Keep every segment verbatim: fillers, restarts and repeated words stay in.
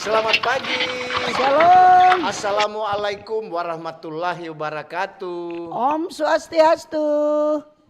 Selamat pagi. Shalom. Assalamualaikum warahmatullahi wabarakatuh. Om Swastiastu.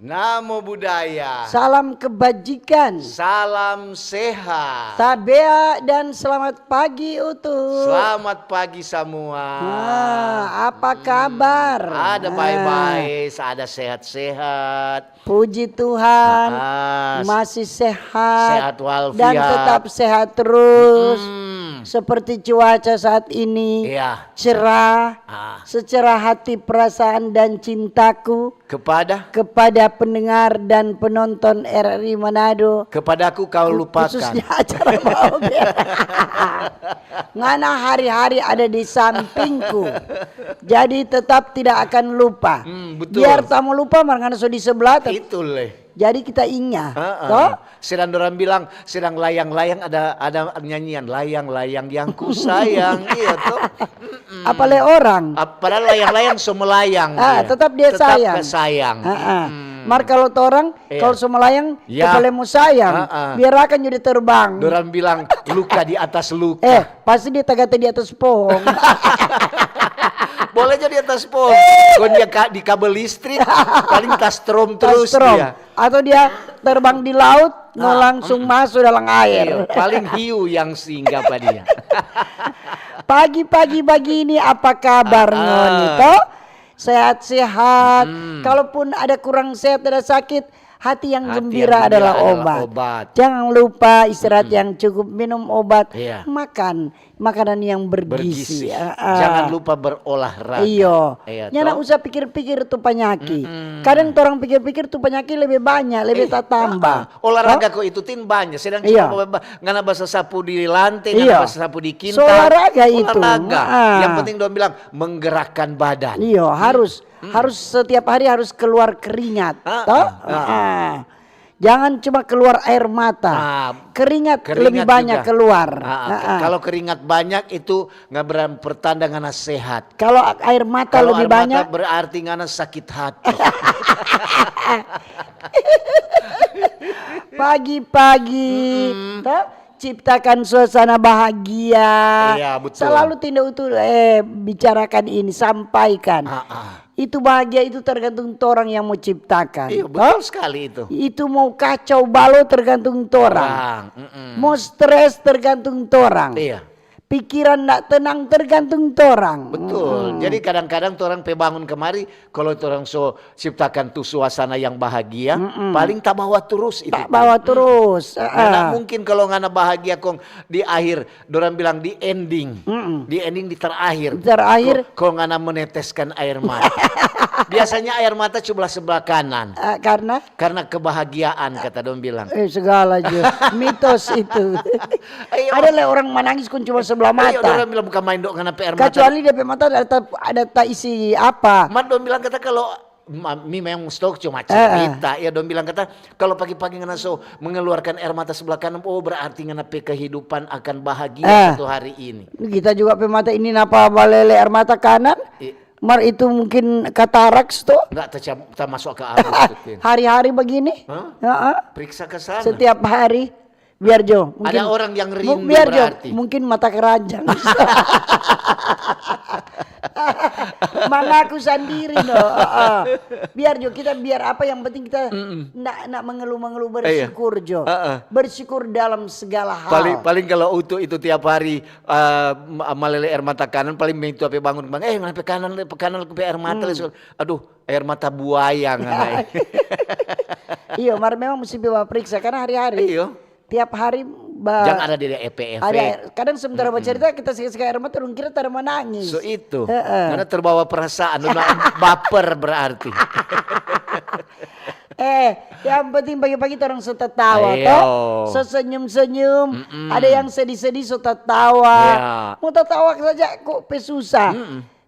Namo Buddhaya. Salam kebajikan. Salam sehat. Tabea dan selamat pagi, Utu. Selamat pagi semua. Nah, apa kabar? Ada Nah, baik-baik, ada sehat-sehat. Puji Tuhan, Ah, masih sehat sehat walafiat. Dan tetap sehat terus. Hmm. Seperti cuaca saat ini, Iya. Cerah, Ah. Secerah hati, perasaan, dan cintaku Kepada kepada pendengar dan penonton R R I Manado. Kepadaku kau lupakan. Khususnya acara Baobe. Ngana hari-hari ada di sampingku. Jadi tetap tidak akan lupa. Hmm, betul. Biar tamu lupa, mar ngana so di sebelah. Itu leh. Jadi kita ingat, Heeh. Toh? Sedang orang bilang, sedang layang-layang ada ada nyanyian layang-layang yang ku sayang, iya toh. Apa le orang? Ap- Padahal layang-layang so melayang Ah, dia. tetap dia Tetap sayang. Ke sayang. Ah, ah. Mm-mm. Mar kalau torang, Iya. Kalau so melayang, Ya. Kepala mo sayang, Ah, ah. Biar akan jadi terbang. Orang bilang luka di atas luka. Eh, pasti dia tagata di atas pohon. Boleh jadi atas pohon. Kon dia ka, di kabel listrik, paling tas trom terus Tastrom. Dia. Atau dia terbang di laut, no Ah, langsung masuk dalam air. Iya, paling hiu yang singgah pa dia. Pagi-pagi begini, apa kabar Ah, ah. ngoni, toh? Sehat-sehat. Hmm. Kalaupun ada kurang sehat, ada sakit, hati yang Hati gembira yang gembira adalah adalah obat. obat. Jangan lupa istirahat yang cukup, minum obat, Iya. Makan makanan yang bergizi. Bergizi. Ah, ah. Jangan lupa berolahraga. Iyo. Iya, Nyana toh? Usah pikir-pikir tu panyaki. Mm-mm. Kadang torang pikir-pikir tu panyaki lebe banya, lebe Eh, tatamba. ah, olahraga Toh? Ko itu tin banya. Sedang Iya. cuma ba- ba- ngana basasapu di lante, Iya. ngana basasapu di kintal. So olahraga itu. Olahraga. Ah. Yang penting dong bilang menggerakkan badan. Iyo, harus harus setiap hari harus keluar keringat, Ah, toh? ah, ah. Ah. Jangan cuma keluar air mata. Ah, keringat, keringat lebih banyak juga. Keluar. Ah, Ah, ah. Kalau keringat banyak itu nggak berarti pertanda ngana sehat. Kalau air mata Kalau lebih air mata banyak, berarti ngana sakit hati. Pagi-pagi, toh, ciptakan suasana bahagia. Iya, betul. Selalu Tinda Utu eh, bicarakan ini, sampaikan. Ah, ah. Itu bahagia itu tergantung torang yang mau ciptakan. Iya, Toh? Betul sekali itu. Itu mau kacau balau tergantung torang. Orang, mm-mm. Mau stres tergantung torang. Iya. Pikiran ndak tenang tergantung torang. Betul. Mm-mm. Jadi kadang-kadang torang pe bangun kemari, kalau torang so ciptakan tu suasana yang bahagia, Mm-mm. Paling tabawa terus itu. Tak bawa terus. Ah, Ngana ah. Mungkin kalau ngana bahagia kong di akhir, dorang bilang di ending. Mm-mm. Di ending di terakhir. Terakhir. Kong, kong ngana meneteskan air mata. Biasanya air mata sebelah sebelah kanan. Ah, karena Karena kebahagiaan kata dong bilang. Eh, segala aja mitos itu. Ayo. Ada le orang manangis kun cuma sebelah Ayo, mata. Orang bilang bukan main dok ngana P R mata. Kecuali dia pe mata ada ta, ada ta isi apa? Mat dong bilang kata kalau ma- mi memang stok cuma Eh, eh. cerita ya dong bilang kata kalau pagi-pagi ngana so mengeluarkan air mata sebelah kanan, oh berarti ngana pe kehidupan akan bahagia Eh. satu hari ini. Kita juga pe mata ini napa balele air mata kanan? I- Mar itu mungkin kataraks tuh. Enggak tercam tak masuk ke akal. Hari-hari begini? Hah? Heeh. Periksa ke sana. Setiap hari. Biar jo. Mungkin, Ada orang yang mu- rindu biar jo, berarti. Mungkin mata keranjang. Mengaku sendiri no. Heeh. Biar jo kita biar apa yang penting kita nak nak mengeluh-mengeluh Iya. Bersyukur jo. Heeh. Bersyukur dalam segala hal. Paling paling kalau Utu itu tiap hari eh, ma- malele air mata kanan paling main tu apa bangun bang eh ngana pe kanan pe kanan pe air mata Hmm. le so- aduh air mata buaya ngana. Iya, mar memang mesti bawa periksa karena hari-hari. Iyo. Tiap hari ba- Jangan ada dia efek-efek. Ada kadang sementara bercerita kita sika-sika air mata dong kira tada menangis. So itu, Heeh. Karena terbawa perasaan, dong bilang baper berarti. Eh, yang penting pagi-pagi orang so tertawa Ayo. toh. So senyum-senyum. Ada yang sedih-sedih so tertawa. Iya. Mau tertawa saja kok pe susah.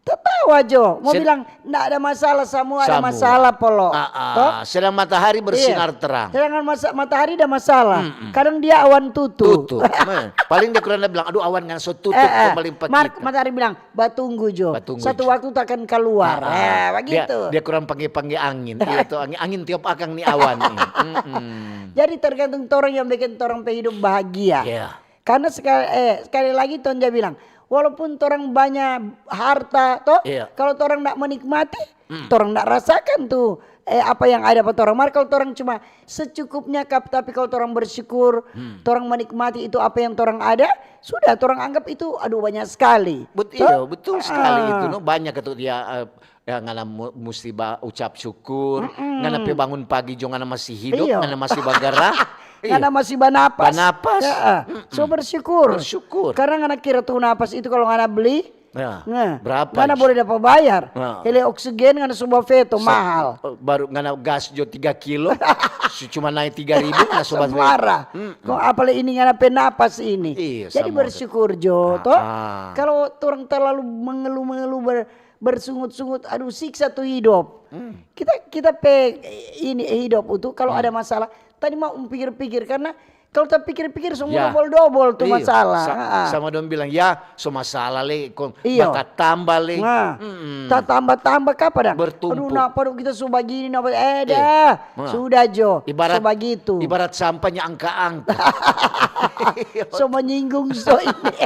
Tertawa jo. Mau Sen- bilang ndak ada masalah, semua ada Semua. masalah polo. Ah, ah. Toh? Sedang matahari bersinar Iya. terang. Sedangkan masa, matahari ada masalah. Kadang dia awan tutu. Tutup. Nah, paling dia kurang dia bilang, aduh awan ngan so tutup Eh, eh. kembali empat Mar- kita. Matahari bilang, batunggu jo. Batunggu Satu jo. Waktu tak akan keluar. Ah, ah. Eh, Dia, begitu. Dia kurang pangge-pangge angin. Iya tuh angin, angin tiup akang nih awan nih. Mm-mm. Jadi tergantung orang yang bikin orang pe hidup bahagia. Iya. Karena sekali, eh, sekali lagi Tuhan ja bilang, walaupun torang banya harta, to, iya, kalau torang ndak menikmati, hmm, torang ndak rasakan tu, eh, apa yang ada pa torang. Mar kalau torang cuma secukupnya, kap-, tapi kalau torang bersyukur, hmm, torang menikmati itu apa yang torang ada, sudah torang anggap itu, aduh, banyak sekali. Bet-, to? Iya, betul sekali itu, no. Banyak itu dia, eh, ya, ngana mu-, musti ba-, ucap syukur, mm-mm, ngana pe bangun pagi jo ngana masih hidup, iyo, ngana masih bagarah. Iya. Ngana masih banapas. Banapas. Ya, ah. Mm-mm. So bersyukur. Bersyukur. Karena ngana kira tu napas itu kalau ngana beli, ya, nah, berapa ngana boleh dapat bayar. Nah. Hele oksigen ngana so ba feto, sa-, mahal. Eh, baru ngana gas jo tiga kilo, su-, cuma naik tiga ribu, ngana so ba feto. Semara. Mm-mm. Kong apalagi ini ngana pe napas ini. Iya, jadi sama bersyukur jo, to. Ah. Kalau torang terlalu mengeluh-mengeluh ber-, bersungut-sungut, aduh, siksa tu hidup. Hmm. Kita, kita pe ini, eh, hidup itu kalau, hmm, ada masalah, tadi mau pikir-pikir, karena kalau ta pikir-pikir, semua, ya, dobol-dobol tu, iyo, masalah. Sa-, ah, sama dong bilang, "Ya, so masalah le, kong, iyo, batatamba le." Nah, mm-mm, tatamba-tamba kapa dang? Bertumpuk. Aduh, napa dong kita so bagini, napa? Eh, eh, dah, nah, sudah jo, ibarat, so bagitu. Ibarat sampahnya angka-angka. So menyinggung so ini.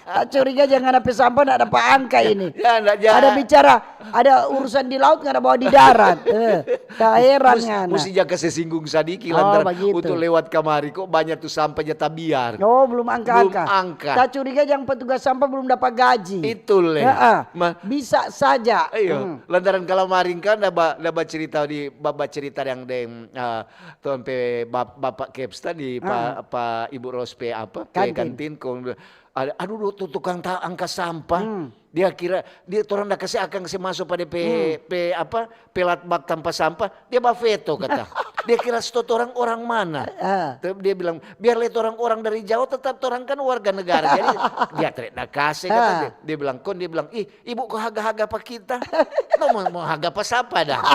Ta curiga jang ngana pe sampah ndak dapa angka ini. Ya, ndak ja-, ada bicara, ada urusan di laut ngana bawa di darat. Eh, ta heran ngana. Mus-, musti ja kase singgung sadiki, oh, lantaran bagitu. Untuk lewat kamari kok banyak tu sampah ja tabiar. Oh, belum angka-angka. Belum angka. Ta curiga jang petugas sampah belum dapa gaji. Itu le. Heeh. Ma- bisa saja. Iyo, hmm, lantaran kalamaring kan da ba-, da bacerita di, ba-, bacerita yang deng, eh, Tuang pe bap-, Bapak Keps tadi, pa, ah, pa Ibu Ros pe apa, pe kantin. Kantin, kong bilang, ada, aduh, tu tukang ta-, angka sampah. Hmm. Dia kira, dia torang da kase akang se maso pa de pe, hmm, pe apa, pelat bak tampa sampah, dia ba feto kata. Dia kira stot orang, orang mana? Ah. Tapi dia bilang, biar le torang orang dari jauh, tetap torang kan warga negara. Jadi dia tere da kase kata, ah, dia. Dia bilang, kon dia bilang, "Ih, ibu ko haga-haga pa kita." No mo, mo haga pa sapa dang?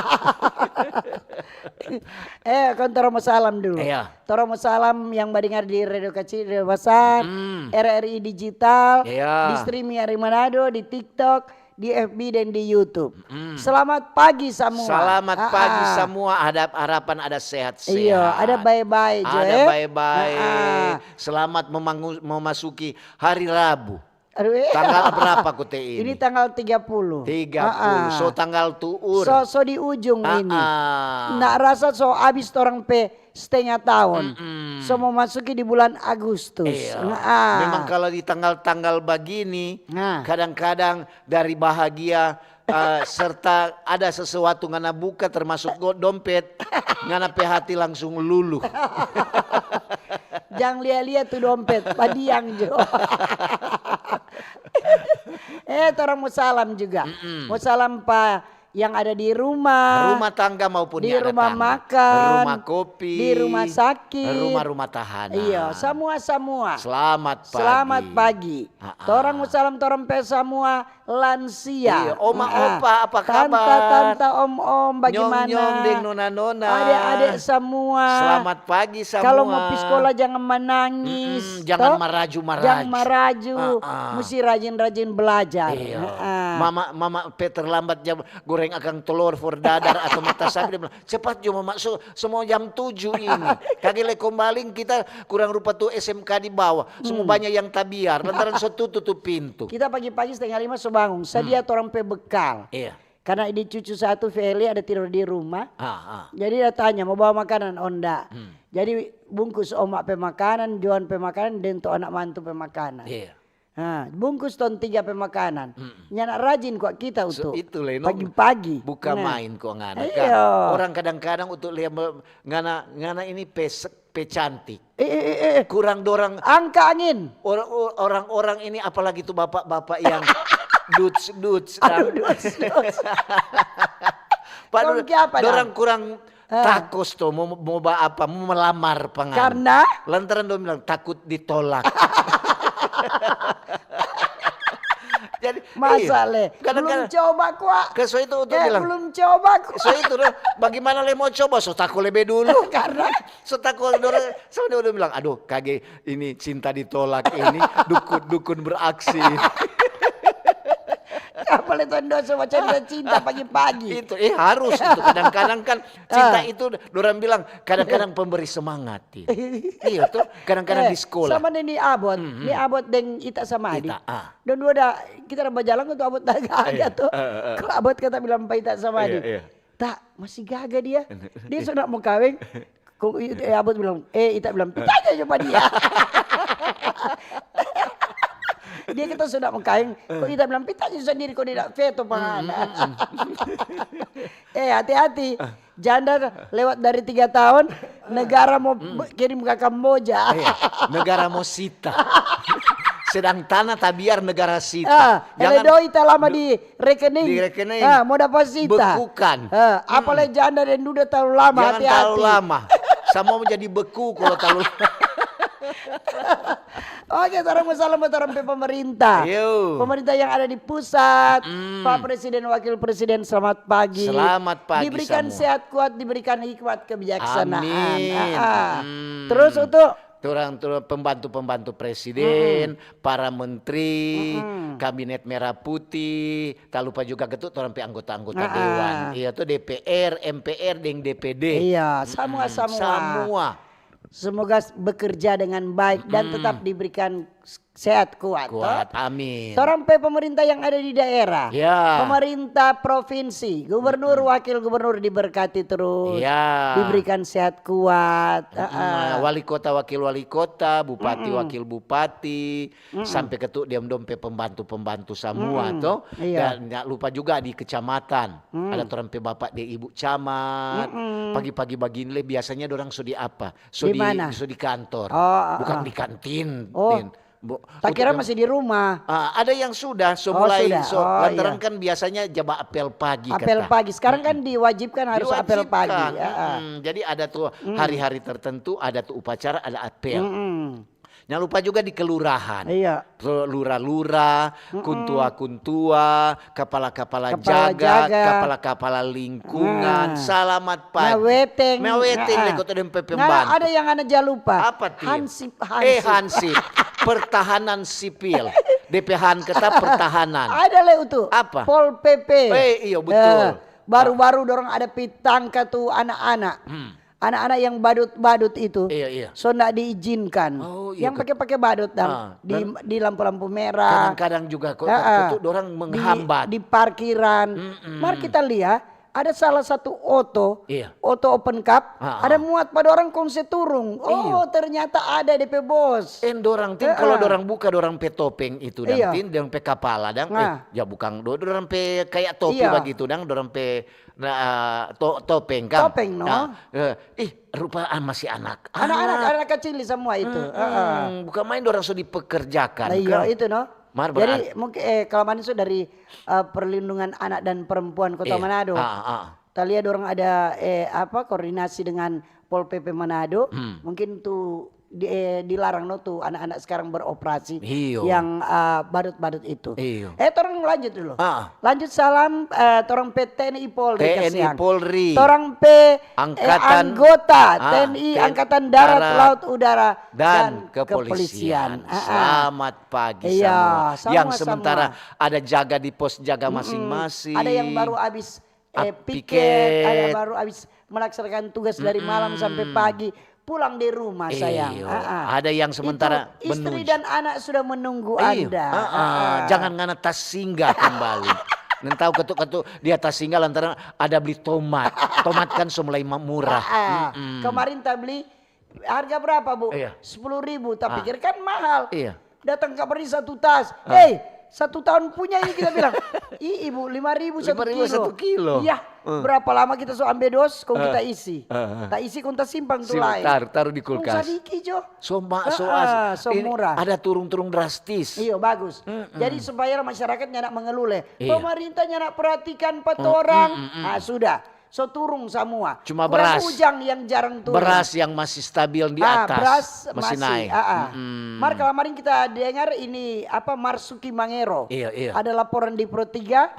Eh, kong torang mo salam dulu. Iya. Torang mo salam yang badengar di Radio Kacil, Radio Basar, mm, R R I Digital, iya, di streaming dari Manado, di TikTok, di F B, dan di YouTube. Mm. Selamat pagi samua. Selamat pagi samua. Harap-, harapan ada sehat-sehat. Iya, ada bae-bae jo, eh. Ada bae-bae. Ah, ah. Selamat memangu-, memasuki hari Rabu. Aduh, eh. Tanggal berapa kote ini? Ini tanggal tiga puluh. Tiga puluh. Ah, ah. So tanggal tuur. So, so di ujung ini. Ah, ah. Ndak rasa so abis torang pe stenga taon. Mm-mm. So mo masuki di bulan Agustus. Iya. Ah, ah. Memang kalau di tanggal-tanggal bagini, nah, kadang-kadang dari bahagia, eh, serta ada sesuatu ngana buka, termasuk go-, dompet, ngana pe hati langsung luluh. Jang lia-lia tu dompet, badiang jo. Eh, torang mo salam juga. Mm-mm. Mo salam pa yang ada di rumah, rumah tangga maupun di yang ada rumah tangga, makan, rumah kopi, di rumah sakit, rumah-rumah tahanan. Iya, samua-samua. Selamat pagi. Selamat pagi. Ha-ha. Torang mo salam torang pe samua lansia. Iya, oma, ah, opa, apa kabar? Tanta, tanta, om, om, bagimana? Nyong, nyong, deng nona, nona. Ade, ade samua. Selamat pagi samua. Kalo mo pi skola jangan manangis, mm-mm, jangan to? Maraju-maraju. Jangan maraju. Ah, ah. Musti rajin-rajin belajar. Iya. Ah, ah. Mama, mama pe terlambat jam goreng akang telor for dadar atau mata sapi, dia bilang, "Cepat jo, Mama, so, so mo jam tujuh ini." Kage le kombaling kita kurang rupa tu S M K di bawah. Semua, hmm, banyak yang tabiar, lantaran so tutu tu pintu. Kita pagi-pagi setengah lima so bangun, sadia, hmm, torang pe bekal. Iya. Karena ini cucu satu, Feli, ada tidur di rumah. Ah, ah. Jadi dia tanya, "Mo bawa makanan?" "Oh, nda." Hmm. Jadi bungkus oma pe makanan, Johan pe makanan, deng tu anak mantu pe makanan. Iya. Ha, bungkus tong tiga pe makanan. Mm-mm. Nyanda rajin kwa kita. So, untuk itu le, no, pagi-pagi. Buka, nah, main kwa ngana, kan? Iyo. Orang kadang-kadang untuk lia me-, ngana, ngana ini pe-, pe cantik. Eh, eh, eh, eh. Kurang dorang. Angka angin. Or-, or-, orang-orang ini, apalagi tu bapak-bapak yang duts, duts, aduh, kan? Duts, duts. Padahal dong kiapa, dorang dang? Kurang, ah, takos to, mo, mo ba apa, mo melamar pa ngana. Karna? Lantaran dong bilang takut ditolak. Jadi, masa, iya, le? Kadang-kadang belum coba kwa. Ke so itu untuk, eh, bilang, belum coba kwa. So itu, dong, bagaimana le mo coba? So tako lebe dulu. Karna? So tako dulu, so dia udah bilang, "Aduh, kage ini cinta ditolak ini, dukun-dukun beraksi." Apalagi tuan dosa baca cinta pagi-pagi. Itu, eh, harus itu. Kadang-kadang kan cinta itu, dorang bilang, kadang-kadang pemberi semangat. Iya tuh, kadang-kadang di sekolah. Sama ni, ni Abot, ni Abot deng Ita sama Adi. Ita, ah. Dong dua da, kita da bajalang tu Abot da gaga tuh. Kong Abot kata bilang pa Ita sama Adi, "Ta, masih gaga dia. Dia so nak mo kaweng." Kong i-, eh, Abot bilang, eh, Ita bilang, "Pi tanya jo pa dia." Dia kata so nak mo kaweng, kong Ita bilang, "Pi tanya sandiri kong dia nak veto pa ngana." Eh, hati-hati. Janda lewat dari tiga tahun, negara mo be-, kirim ka Kamboja. Iya, negara mo sita. Sedang tanah tabiar negara sita. Ah, ele doi talama di rekening. Di rekening. Ah, mo dapa sita. Bekukan. Ah, apalagi janda deng duda talalu lama, hati-hati. Jangan talalu lama. Samua mo jadi beku kalu talalu lama. Oke, torang mo salam buat torang pe pemerintah. Pemerintah yang ada di pusat, Pak Presiden, Wakil Presiden, selamat pagi. Selamat pagi. Diberikan sehat kuat, diberikan hikmat kebijaksanaan. Amin. Ah, ah. Terus untuk torang, torang pembantu-pembantu presiden, para menteri, kabinet merah putih, tak lupa juga ketu torang pe anggota-anggota dewan. Iya tu D P R, M P R, deng D P D. Iya, samua, samua. Samua. Semoga s-, bekerja dengan baik dan tetap diberikan s-, sehat kuat, toh. Kuat, amin. Torang pe pemerintah yang ada di daerah, pemerintah provinsi, gubernur, wakil gubernur diberkati terus, diberikan sehat kuat, heeh. Wali kota, wakil wali kota, bupati, wakil bupati, sampe ketu dong pe pembantu-pembantu samua, toh. Iya. Dan jangan lupa juga di kecamatan, ada torang pe bapak deng ibu camat, pagi-pagi bagini lei biasanya dorang so di apa? So di, so di kantor. Oh, ah, bukan di kantin. Oh. Takira masih di rumah. Ah, ada yang sudah, so mulai, so, lantaran kan biasanya ja ba apel pagi. Apel pagi. Sekarang kan diwajibkan harus apel pagi. Diwajibkan. Jadi ada tu hari-hari tertentu, ada tu upacara, ada apel. Jangan lupa juga di kelurahan. Iya. Lura-lura, kuntua-kuntua, kapala-kapala jaga, kapala-kapala lingkungan. Selamat pagi. Meweteng. Meweteng, leko tu dong pe pembantu. Ada yang ngana ja lupa. Apa, Tin? Hansip, hansip. Eh, hansip. Pertahanan sipil. De pe han kata pertahanan. Ada lei itu. Apa? Pol P P. Eh, iyo, betul. Baru-baru dorang ada pi tangka tu anak-anak. Anak-anak yang badut-badut itu, iya, iya, so ndak diizinkan. Oh, iya. Yang pake-pake badut dang, di, di lampu-lampu merah. Kadang-kadang juga kok, kok tu dorang menghambat. Di parkiran. Mar kita lia, ada salah satu oto, oto open cup, ada muat pa dorang kong se turung. Oh, ternyata ada de pe bos. En dorang, Tin, kalo dorang buka dorang pe topeng itu dang, Tin, dong pe kapala dang, eh, ya bukang do-, dorang pe kaya topi bagitu dang, dorang pe Nah, to-, topeng, kang. Topeng, no? Nah, eh, ih, rupa, ah, masih anak. Anak-anak, anak kacili samua itu. Bukan main, dorang so dipekerjakan, kang. Nah, iya, itu, no? Mar berarti. Jadi, mungkin, eh, kalo main so dari, eh, Perlindungan Anak dan Perempuan Kota Manado. Iya, ah, ah. Talia dorang ada, eh, apa, koordinasi dengan Pol P P Manado. Mungkin tu di, eh, dilarang no tu anak-anak sekarang beroperasi yang, eh, badut-badut itu. Iyo. Eh, torang lanjut dulu. Ah. Lanjut salam, eh, torang pe T N I Polri, T N I kasiang. Polri. Torang pe, eh, anggota T N I Angkatan Darat, Laut, Udara, dan Kepolisian. Ah, ah. Selamat pagi samua. Yang sementara ada jaga di pos jaga masing-masing. Ada yang baru abis eh, piket, ada baru abis melaksanakan tugas dari malam sampe pagi, pulang di rumah, sayang. Iyo, ada yang sementara menunggu. Itu, istri dan anak sudah menunggu Anda. Jangan ngana tasingga kembali. Nentau ketu-ketu dia tasingga lantaran ada beli tomat. Tomat kan so mulai ma-, murah. Kemarin ta beli Harga berapa, Bu? Iya. Sepuluh ribu. Ta pikir kan mahal. Iya. Datang kamari satu tas. Hei, satu tahun punya ini, kita bilang. Ih, Ibu, lima ribu satu kilo. Lima ribu satu kilo. Iya. Berapa lama kita so ambe dos, kong kita isi. Ta isi, kong ta simpang tu laeng. Taru, taru di kulkas. Kong sadiki jo. So ma-, so murah. Ada turung-turung drastis. Iyo, bagus. Jadi supaya masyarakat nyanda mengeluh le. Iya. Pemerintah nyanda perhatikan pa torang. Ah, sudah. So turung samua. Cuma beras. Kurang bujang yang jarang turung. Beras yang masih stabil di atas, masih naik. Mar, kemarin kita dengar ini, apa, Marsuki Mangero. Iya, iya. Ada laporan di Pro tiga.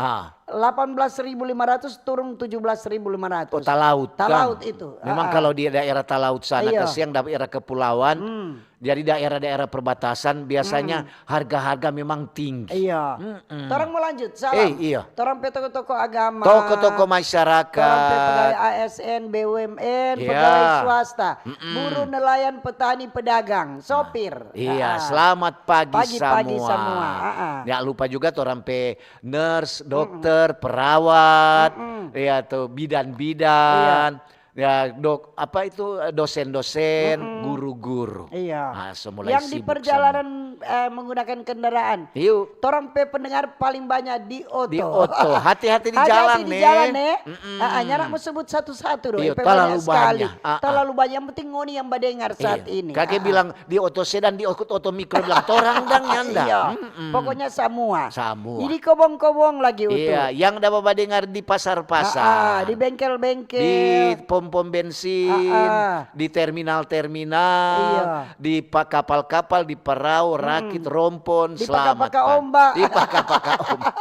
Delapan belas ribu lima ratus turun tujuh belas ribu lima ratus. Oh, talaut, Talaut kan? Itu. Memang Ah, ah. Kalau di daerah talaut sana, Iya. Kasiang, daerah kepulauan, Hmm. jadi daerah-daerah perbatasan biasanya harga-harga memang tinggi. Iya. Mm-mm. Torang mau lanjut, salam. Eh, iya. Torang pe toko-toko agama. Toko-toko Torang pe pegawai masyarakat. A S N, B U M N, Iya. pegawai swasta, Mm-mm. buruh, nelayan, petani, pedagang, sopir. Iya, Ah, ah. selamat pagi, Pagi-pagi semua. Semua. Ah, ah. Ya, lupa juga torang pe nurse, dokter, perawat, Mm-mm. ya tuh bidan-bidan, ya dok apa itu, dosen-dosen, guru-guru. Iya. Ah, so mulai Yang di sibuk perjalanan eh, menggunakan kendaraan. Yuk. Torang pe pendengar paling banyak di oto. Di oto. Hati-hati di Hati-hati jalan, di ne. jalan, ne. Mm-mm. Ah, ah, nyanda mo sebut satu-satu dong. Iya, Pe terlalu banyak sekali. banyak. Ah, ah. Terlalu banyak. Yang penting ngoni yang badengar saat Iya. ini. Kake Ah, ah. bilang di oto sedan, di oto mikro, bilang torang dang nyanda. Iya. Mm-mm. Pokoknya semua. Semua. Jadi kobong-kobong lagi utuh. Iya, yang dapat badengar di pasar-pasar. Ah, ah, di bengkel-bengkel. Di pom-pom bensin, Ah, ah. Di terminal-terminal, Iya. Di pa-, kapal-kapal, di perau, rakit, rompon, Di selamat paka-paka pagi. ombak. Di paka-paka ombak.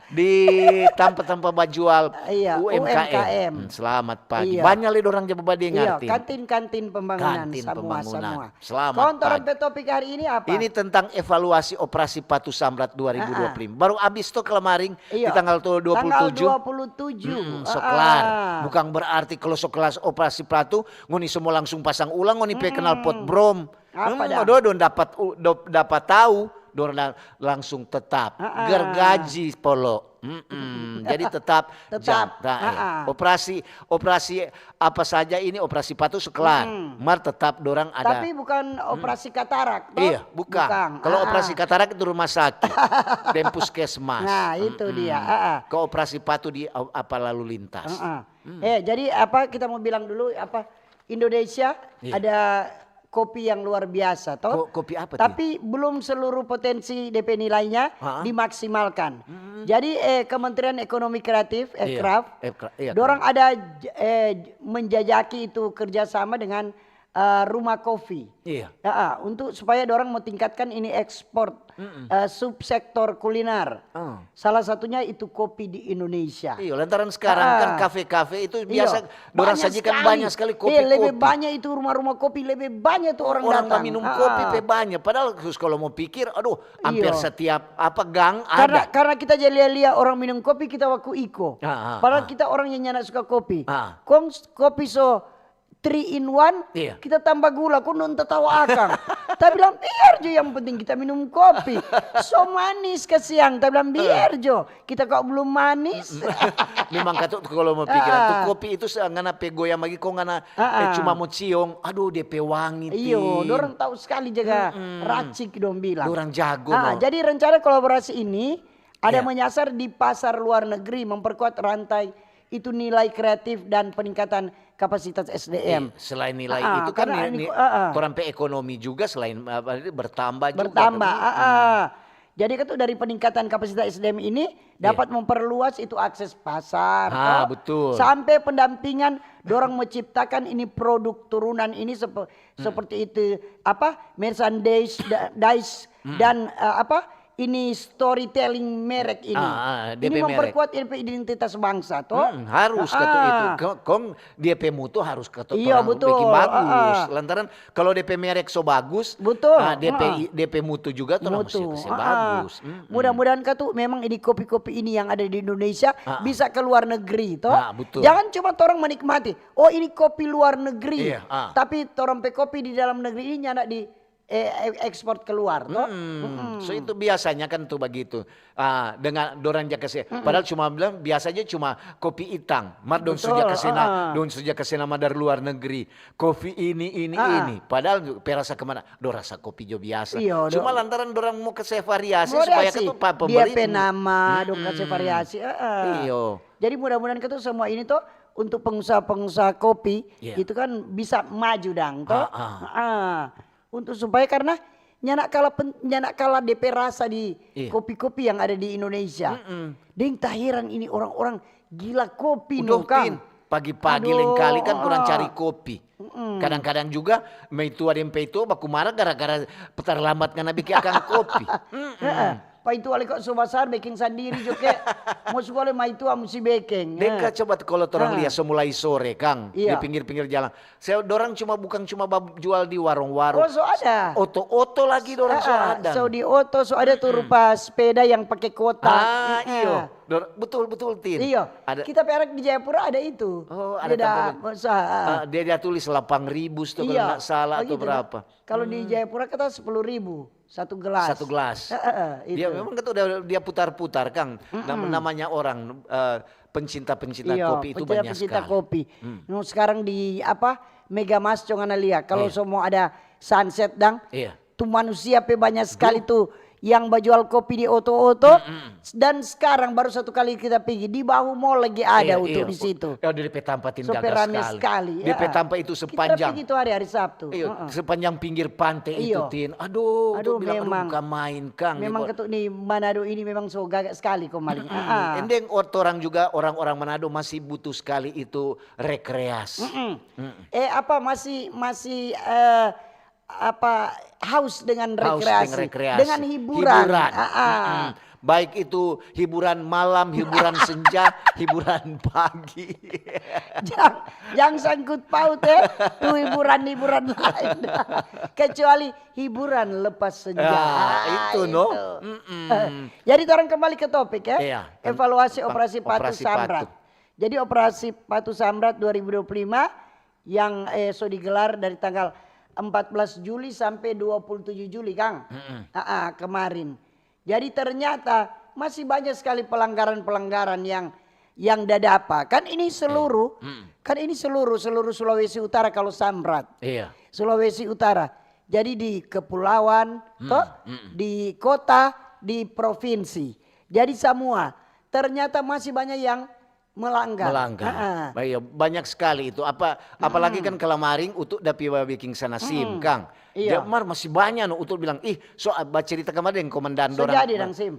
Di tampa-tampa bajual Iya, U M K M. U M K M. Hmm, selamat pagi. Iya. Banyak le dorang ja babadengar, Iya, Tin. kantin-kantin pembangunan Kantin semua, pembangunan. Semua. Selamat Kon torang pagi. Pe topik hari ini apa? Ini tentang evaluasi operasi Patu Samrat dua ribu dua puluh lima. Baru abis to kemarin di Iya. tanggal to-, dua puluh tujuh. Tanggal dua puluh tujuh. Mm, so Ah, kelar. ah. Bukan berarti kalau so kelar operasi Patu, ngoni so mo langsung pasang ulang, ngoni pe knalpot brom. Apa Hmm, dang? Dong dapat u-, do-, dapat tahu, dong lang-, langsung tetap Ah, ah. gergaji polo. Mm-mm. Jadi tetap Tetap. jam. Nah, eh, Ah, ah. Operasi, operasi apa saja ini, operasi Patu so kelar. Mar tetap dorang ada. Tapi bukan operasi katarak, toh? Iya, bukan. Kalau Ah, operasi ah. Katarak itu rumah sakit dan puskesmas. Nah, itu Mm-mm. dia. Ah, ah. Kalau operasi Patu di au-, apa lalu lintas. Ah, ah. Eh, jadi apa kita mau bilang dulu apa Indonesia Iya. ada kopi yang luar biasa, toh? Ko-, kopi apa, Tin? Tapi belum seluruh potensi D P nilainya Ah, ah. dimaksimalkan. Jadi eh, Kementerian Ekonomi Kreatif, Iya, Ekraf, Ekra-, iya, dorang Ekraf. ada j- eh, j- menjajaki itu kerjasama dengan eh, rumah kopi. Iya. Ya, ah, untuk supaya dorang mau tingkatkan ini ekspor eh, subsektor kuliner. Ah. Salah satunya itu kopi di Indonesia. Iya, lantaran sekarang Ah. kan kafe-kafe itu Iya. biasa dorang Banyak sajikan sekali. banyak sekali Iya, lebih kopi-kopi. Banyak itu rumah-rumah kopi, lebih banyak tuh orang Orang datang. minum Ah, kopi ah. pe banyak. Padahal terus kalau mau pikir, aduh, hampir Iya. setiap apa gang Karena ada. Karena kita jadi lia-lia orang minum kopi, kita baku iko. Ah, ah, Padahal ah. Kita orang yang nyanda suka kopi. Ah. Kong s- kopi so three in one, Iya. Kita tambah gula, kong dong tatawa akang. Ta bilang biar jo, yang penting kita minum kopi. So manis kasiang, ta bilang biar jo. Kita kok belum manis. Memang katu kalau mau pikir Ah. tu kopi itu se-, ngana pe goyang lagi kong ngana Ah, eh, ah. Cuma mau ciong, aduh dia pe wangi, Iyo, Tin. Dorang tahu sekali jaga racik dong bilang. Dorang jago, Ah, no. Jadi rencana kolaborasi ini ada Iya. menyasar di pasar luar negeri, memperkuat rantai itu nilai kreatif dan peningkatan kapasitas S D M. Iya, selain nilai Ah, itu kan karena ni-, ini ni-, ko-, ah, ah. Torang pe ekonomi juga selain apa, bertambah juga. Bertambah. Kan? Ah, ah. Jadi kan tuh dari peningkatan kapasitas S D M ini dapat memperluas itu akses pasar, Ah, toh. Betul. Sampai pendampingan dorang menciptakan ini produk turunan ini sepe-, seperti itu apa merchandise da-, dice dan eh, apa ini storytelling merek ini. Ah, ah, dia Ini pe merek. Memperkuat dia pe identitas bangsa, toh. Hmm, harus kata Ah. itu. Ko-, Kong dia pe mutu harus kata Iya, orang betul. Bikin bagus. Ah, ah. Lantaran kalau dia pe merek so bagus, Betul. ah, dia pe Ah, ah. dia pe mutu juga tu orang Mutu. musti Ah, ah. Bagus. Hmm. Mudah-mudahan katu memang ini kopi-kopi ini yang ada di Indonesia Ah, ah. Bisa ke luar negeri, toh. Ah, betul. Jangan cuma orang menikmati. Oh, ini kopi luar negeri. Iya, ah. Tapi orang pe kopi di dalam negeri ini nyanda di eh, ekspor keluar, toh. Hmm, so itu biasanya kan tuh begitu. Ah, dengan dorang ja kase, padahal cuma bilang biasanya cuma kopi itang. Mar dong Betul, suja kase na, ah. Dong suja kase nama dari luar negeri. Kopi ini, ini, Ah. ini. Padahal pe rasa kemana? Dong rasa kopi jo biasa. Iya, Cuma dong. Lantaran dorang mau kase variasi Variasi. Supaya katu pa Dia pembeli. pe nama, dong kase variasi. Heeh. Iyo. Jadi mudah-mudahan katu semua ini toh untuk pengusaha-pengusaha kopi Iya. Itu kan bisa maju dang toh. Ah, ah. Ah. Untuk supaya karena nyanda kala pen-, nyanda kala depe rasa di Iya. Kopi-kopi yang ada di Indonesia. Deng taheran ini orang-orang gila kopi no Udah, kang. Tin. Pagi-pagi Aduh, lengkali kan kurang ah. Cari kopi. Kadang-kadang juga meitua deng peitua baku mara gara-gara terlambat ngana bikin akang kopi. Mm-mm. Heeh. Paitua lei kok so basar, beking sandiri jo ke. Mo suka lei maitua musti beking. Deng ka coba tu, kalo torang lia so mulai sore, kang, di pinggir-pinggir jalang. Se-, dorang cuma, bukang cuma ba-, jual di warung-warung. Oh, so ada. Oto-oto lagi dorang so ada. So di oto, so ada tu rupa sepeda yang pake kotak. Ah, iyo. Dor-, betul, betul, Tin. Iyo. Ada. Kita pe anak di Jayapura ada itu. Oh, ada. Dia ada, ah, dia ada tulis delapan ribu, so, kalo nggak salah, atau berapa. Kalo di Jayapura kata sepuluh ribu. Satu gelas. Satu gelas. Heeh, dia itu. Memang kata dia, dia putar-putar, kang. Nam-, namanya orang, eh, pencinta-pencinta kopi itu banyak sekali. Pencinta kopi. No, sekarang di apa, Megamas, co ngana lia, kalau so mo ada sunset dang, tu manusia pe banyak sekali tu yang bajual kopi di oto-oto. Dan sekarang baru satu kali kita pigi di Bahu Mall lagi ada untuk di situ. Ya, dia pe tampa, Tin, so gaga rame sekali. Dia pe tampa itu sepanjang. Kita pigi tu hari, hari Sabtu. Iyo, sepanjang pinggir pante itu, Tin. Aduh, aduh, bilang, aduh, memang. Bukan main, kang. Memang katu ni Manado ini memang so gaga sekali kemarin. Endeng, orang juga, orang-orang Manado masih butuh sekali itu rekreasi. Eh, apa, masih, masih, eh, apa, haus dengan rekreasi, dengan hiburan. Baik itu hiburan malam, hiburan senja, hiburan pagi. Jang, jang sangkut paut, eh, tu hiburan-hiburan lain. Kecuali hiburan lepas senja. Ah, itu, no. Eh, jadi, torang kembali ke topik, ya. Evaluasi Operasi Patu Samrat. Jadi, Operasi Patu Samrat dua ribu dua puluh lima yang, eh, so digelar dari tanggal empat belas Juli sampe dua puluh tujuh Juli, kang. Ah, ah, kemarin. Jadi, ternyata masih banyak sekali pelanggaran-pelanggaran yang, yang da dapa. Kan ini seluruh, kan ini seluruh, seluruh Sulawesi Utara kalau Samrat. Sulawesi Utara. Jadi, di kepulauan, toh, di kota, di provinsi. Jadi, samua. Ternyata masih banyak yang melanggar. Melanggar. Iya, banyak sekali itu. Apa, apalagi kan kalamaring untuk da pi babeking sana SIM, kang. Iya. Mar masih banyak no untuk bilang, ih, so, ah, bacerita kemarin deng komandan dorang.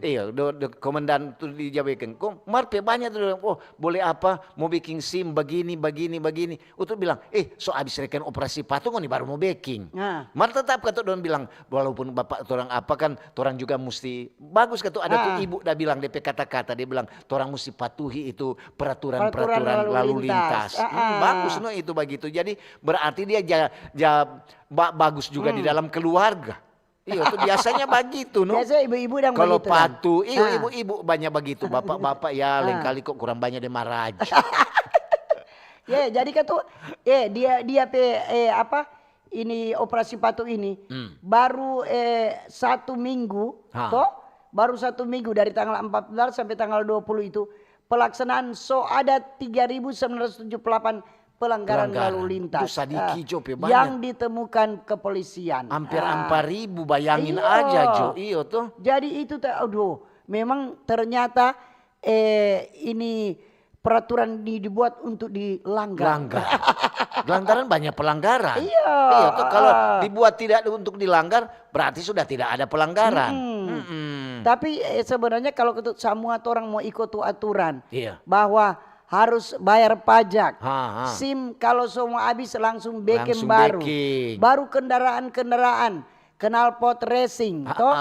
Iya, komandan tu di Jabekeng. Kong mar pe banyak tu, oh, boleh apa, mo beking SIM bagini, bagini, bagini. Untuk bilang, eh, so abis reken operasi patu ngoni baru mo beking. Mar tetap kata dong bilang, walaupun bapak torang apa kan, torang juga musti bagus katu. Ada tu ibu da bilang, de pe kata-kata, dia bilang, torang musti patuhi itu peraturan-peraturan lalu lintas. Bagus no itu bagitu. Jadi berarti dia ja, ja, ba, bagus juga di dalam keluarga. Iyo, tu biasanya bagitu, no? Biasa ibu-ibu dang bagitu. Kalau patu, iyo, ibu-ibu banyak bagitu. Bapak-bapak, ya, lain kali kok kurang banyak de maraj. Ya, jadi katu, eh, dia, dia pe, eh, apa, ini operasi patu ini baru, eh, satu minggu, toh? Baru satu minggu, dari tanggal empat belas sampai tanggal dua puluh itu, pelaksanaan so ada tiga ribu sembilan ratus tujuh puluh delapan pelanggaran lalu lintas, eh, yang ditemukan kepolisian. Hampir empat ribu, bayangin aja, Jo. Iyo, toh. Jadi itu te, aduh, memang ternyata, eh, ini peraturan di, dibuat untuk dilanggar. Langgar. Lantaran banyak pelanggaran. Iya. Iya, toh, kalau dibuat tidak untuk dilanggar, berarti sudah tidak ada pelanggaran. Tapi, eh, sebenarnya kalau ketu-, samua torang mo iko tu aturan bahwa harus bayar pajak. SIM kalau so mo abis langsung beking baru. Baru kendaraan-kendaraan, knalpot racing, toh.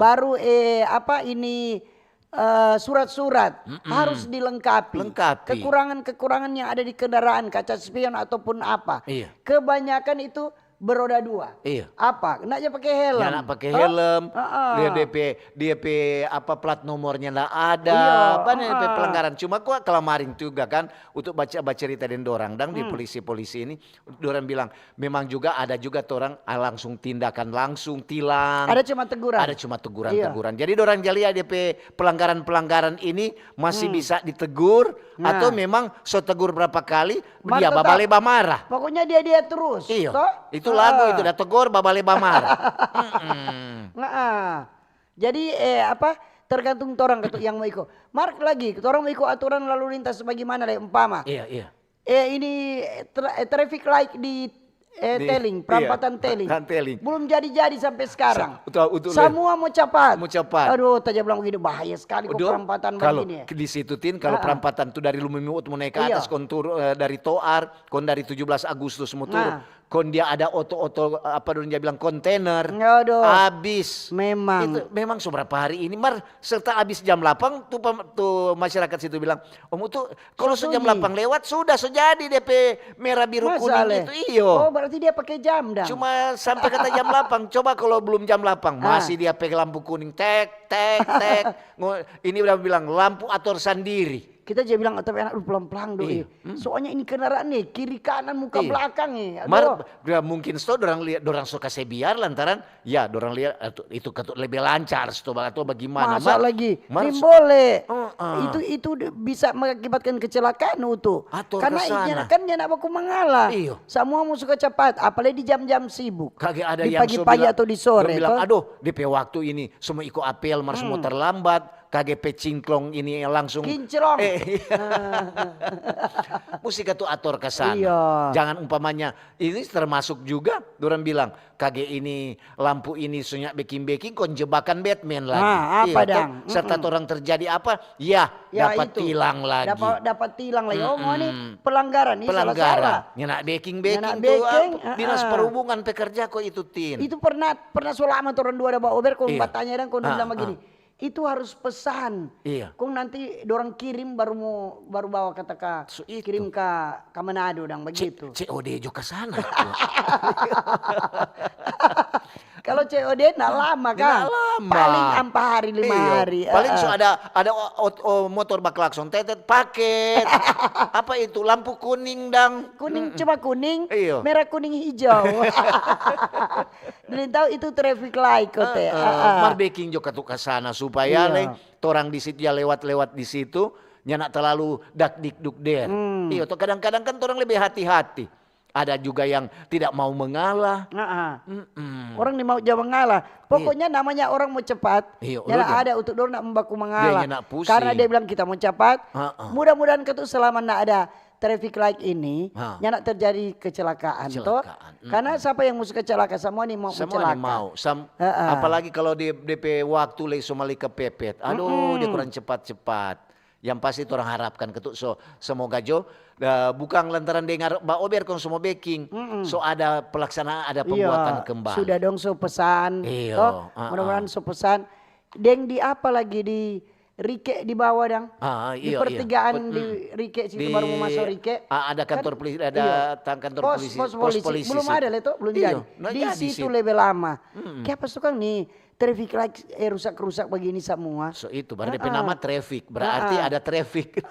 Baru, eh, apa ini, eh, surat-surat harus dilengkapi. Lengkapi. Kekurangan-kekurangan yang ada di kendaraan, kaca spion ataupun apa. Iya. Kebanyakan itu beroda dua. Iya. Apa? Ndak ja pake helm. Ndak pake helm. Dia, dia pe, dia pe apa, plat nomornya ndak ada. Iya, apa nih, dia pe pelanggaran. Cuma kok kalamaring juga kan, untuk baca, bacerita deng dorang, dang di polisi-polisi ini, dorang bilang, memang juga ada juga torang, ah, langsung tindakan, langsung tilang. Ada cuma teguran. Ada cuma teguran-teguran. Jadi dorang ja lia dia pe pelanggaran-pelanggaran ini masih bisa ditegur atau memang so tegur berapa kali, dia babale bamarah. Pokoknya dia, dia terus. Iyo, toh? Itu lagu itu, da tegur, babale bamarah. Jadi, eh, apa, tergantung torang katu yang mo iko. Mar lagi, torang mo iko aturan lalu lintas bagimana le, umpama. Iya, iya. Eh, ini, eh, tra-, eh, traffic light di, eh, Tailing, perampatan Tailing. Belum jadi-jadi sampe sekarang. Samua mo capat. Mo capat. Aduh, ta ja bilang bagini, bahaya skali ko perampatan bagini. Di situ, Tin, kalo perampatan tu dari Lumimuut mo nae ka atas, kong turu, eh, dari Toar, kong dari tujuh belas Agustus mo turu. Kon dia ada oto-oto, apa dong dia bilang, kontainer. Aduh. Abis. Memang. Itu memang so berapa hari ini, mar serta abis jam delapan tu pem-, tu masyarakat situ bilang, "Om Utu, kalau so jam delapan lewat, sudah so jadi depe merah biru kuning itu, iyo." Oh, berarti dia pakai jam dang. Cuma sampai kata jam delapan, coba kalau belum jam delapan, masih dia pakai lampu kuning, tek, tek, tek. Ngo-, ini udah bilang, "Lampu ator sandiri." Kita je bilang, "Tapi anak, lu pelan-pelan do, eh." Soalnya ini kendaraan nih, kiri kanan, muka belakang nih. Aduh. Mar, ya mungkin sto dorang lia-, dorang so kase biar lantaran, ya, dorang lia-, itu, itu ketu-, lebe lancar sto, atau bagimana. Masa lagi? Mar, nim bole. Itu, itu de-, bisa mengakibatkan kecelakaan, Utu. Karena inya kan nyanda baku mangala. Iyo. Samua mo suka capat, apalagi di jam-jam sibuk. Kage ada yang so pagi-pagi bilang, atau di sore, dong bilang, to? "Aduh, depe waktu ini, so mo iko apel, mar so mo terlambat." Kage pe cingklong ini langsung kinclong. Eh, iya. Musti katu ator ka sana. Iya. Jangan umpamanya, ini termasuk juga dorang bilang, kage ini lampu ini so nya beking-beking, kong jebakan Batman lagi. Ah, apa dang? Serta torang terjadi apa? Ya, dapat tilang lagi. Dapat, dapat tilang lagi. Oh, ngoni pelanggaran, ini salah-salah. Nyanda beking-beking tu, dinas perhubungan pe karja ko itu, Tin. Itu pernah, pernah so lama torang dua ada baober, kong batanya dang, kong dong bilang bagini, itu harus pesan. Iya. Kong nanti dorang kirim baru mo, baru bawa kata ka, kirim ka, ka Manado dang bagitu. C O D jo ka sana. Kalau C O D nda lama kan? Nda lama. Paling ampa hari, lima hari. Paling so ada, ada o-, o-, o-, motor baklakson, tetet, paket. Apa itu? Lampu kuning dang. Kuning, cuma kuning, merah, kuning, hijau. Belum tahu itu traffic light kote. Mar beking jo katu ka sana supaya le torang di situ ya lewat-lewat di situ, nyanda terlalu dak dik duk der. Iyo, to kadang-kadang kan torang lebih hati-hati. Ada juga yang tidak mau mengalah. Orang ni mau ja mengalah. Pokoknya namanya orang mau cepat, nyanda ada untuk dorang nak baku mengalah. Karena dia bilang kita mau cepat. Mudah-mudahan katu selama ndak ada traffic light ini, nyanda terjadi kecelakaan, to? Karena sapa yang mo suka celaka? Samua ni mau celaka. Apalagi kalau dia, depe waktu lei so mali kepepet. Aduh, dia kurang cepat-cepat. Yang pasti torang harapkan katu, so, semoga jo, eh, bukang lantaran dengar baober kong so mo beking, so ada pelaksanaan, ada pembuatan kembali. Sudah dong so pesan, to? Mudah-mudahan so pesan. Deng di apa lagi di Rike di bawah dang. Di pertigaan di Rike situ baru mo maso Rike. Ah, ada kantor polisi, ada tang kantor polisi, pos polisi. Belum ada le to, belum jadi. Di situ lebe lama. Kiapa so kang ni traffic light, eh, rusak-rusak bagini samua? So itu, baru depe nama traffic, berarti ada traffic.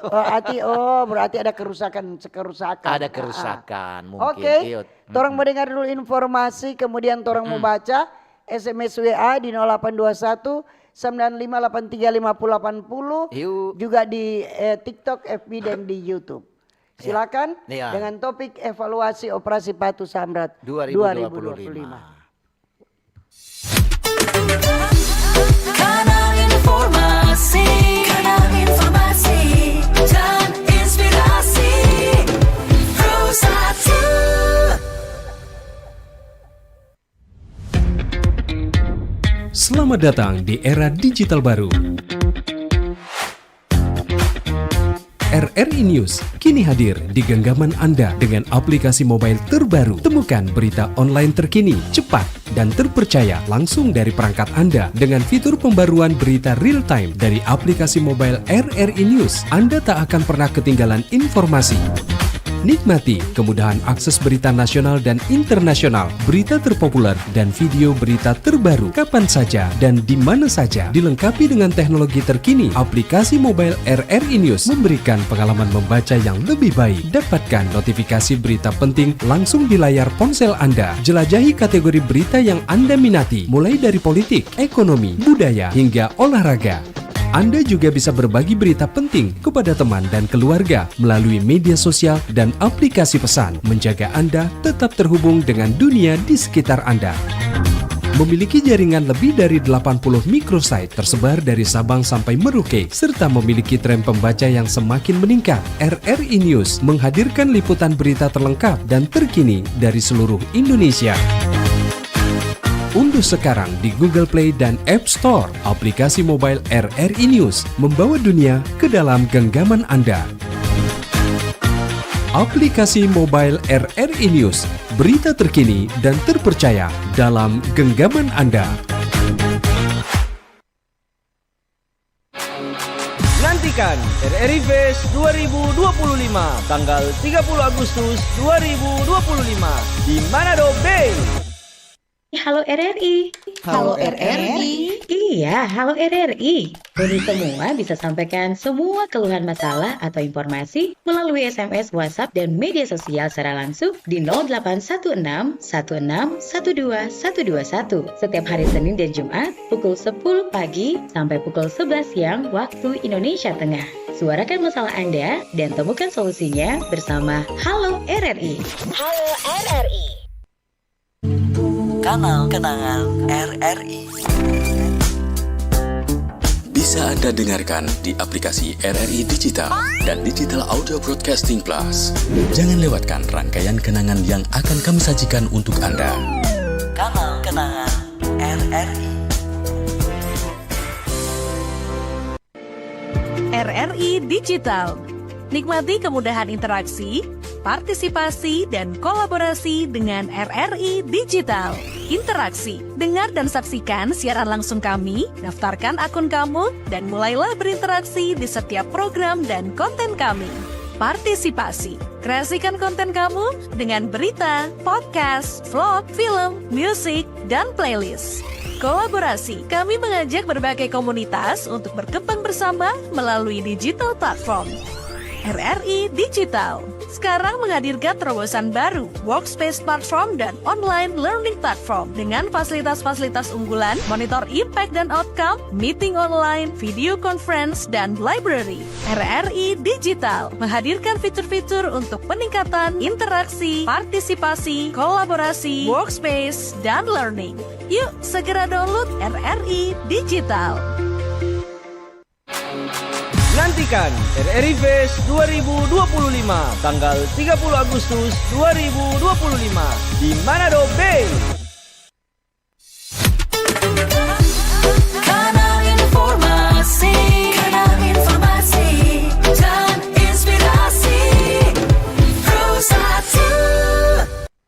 Oh, berarti ada kerusakan, kerusakan. Ada kerusakan mungkin. Oke. Torang mo dengar dulu informasi, kemudian torang mo baca. S M S W A di nol delapan dua satu sembilan lima delapan tiga lima puluh delapan puluh, juga di, eh, TikTok, F B, dan di YouTube. Silakan dengan topik evaluasi Operasi Patu Samrat dua ribu dua puluh lima. Kanal informasi, kanal informasi dan inspirasi. Pro satu. Selamat datang di era digital baru. R R I News kini hadir di genggaman Anda dengan aplikasi mobile terbaru. Temukan berita online terkini, cepat, dan terpercaya langsung dari perangkat Anda dengan fitur pembaruan berita real time dari aplikasi mobile R R I News. Anda tak akan pernah ketinggalan informasi. Nikmati kemudahan akses berita nasional dan internasional, berita terpopuler, dan video berita terbaru kapan saja dan di mana saja. Dilengkapi dengan teknologi terkini, aplikasi mobile R R I News memberikan pengalaman membaca yang lebih baik. Dapatkan notifikasi berita penting langsung di layar ponsel Anda. Jelajahi kategori berita yang Anda minati, mulai dari politik, ekonomi, budaya, hingga olahraga. Anda juga bisa berbagi berita penting kepada teman dan keluarga melalui media sosial dan aplikasi pesan, menjaga Anda tetap terhubung dengan dunia di sekitar Anda. Memiliki jaringan lebih dari delapan puluh microsite tersebar dari Sabang sampai Merauke, serta memiliki tren pembaca yang semakin meningkat, R R I News menghadirkan liputan berita terlengkap dan terkini dari seluruh Indonesia. Unduh sekarang di Google Play dan App Store aplikasi mobile R R I News, membawa dunia ke dalam genggaman Anda. Aplikasi mobile R R I News Berita terkini dan terpercaya dalam genggaman Anda. Nantikan R R I Fest dua ribu dua puluh lima, tanggal tiga puluh Agustus dua ribu dua puluh lima, di Manado Bay. Halo R R I. Halo R R I. Iya, halo R R I. Ngoni semua bisa sampaikan semua keluhan, masalah atau informasi melalui S M S, WhatsApp, dan media sosial secara langsung di nol delapan satu enam satu enam satu dua satu dua satu, setiap hari Senin dan Jumat pukul sepuluh pagi sampai pukul sebelas siang waktu Indonesia Tengah. Suarakan masalah Anda dan temukan solusinya bersama Halo R R I. Halo R R I. Kanal Kenangan R R I. Bisa Anda dengarkan di aplikasi R R I Digital dan Digital Audio Broadcasting Plus. Jangan lewatkan rangkaian kenangan yang akan kami sajikan untuk Anda. Kanal Kenangan R R I. R R I Digital. Nikmati kemudahan interaksi, partisipasi, dan kolaborasi dengan R R I Digital. Interaksi, dengar dan saksikan siaran langsung kami, daftarkan akun kamu, dan mulailah berinteraksi di setiap program dan konten kami. Partisipasi, kreasikan konten kamu dengan berita, podcast, vlog, film, musik, dan playlist. Kolaborasi, kami mengajak berbagai komunitas untuk berkembang bersama melalui digital platform. R R I Digital sekarang menghadirkan terobosan baru, Workspace Platform dan Online Learning Platform, dengan fasilitas-fasilitas unggulan, monitor impact dan outcome, meeting online, video conference, dan library. R R I Digital menghadirkan fitur-fitur untuk peningkatan interaksi, partisipasi, kolaborasi, workspace, dan learning. Yuk, segera download R R I Digital. Nantikan R R I Fest dua ribu dua puluh lima, tanggal tiga puluh Agustus dua ribu dua puluh lima, di Manado Bay. Kanal informasi, kanal informasi, dan inspirasi. Pro satu.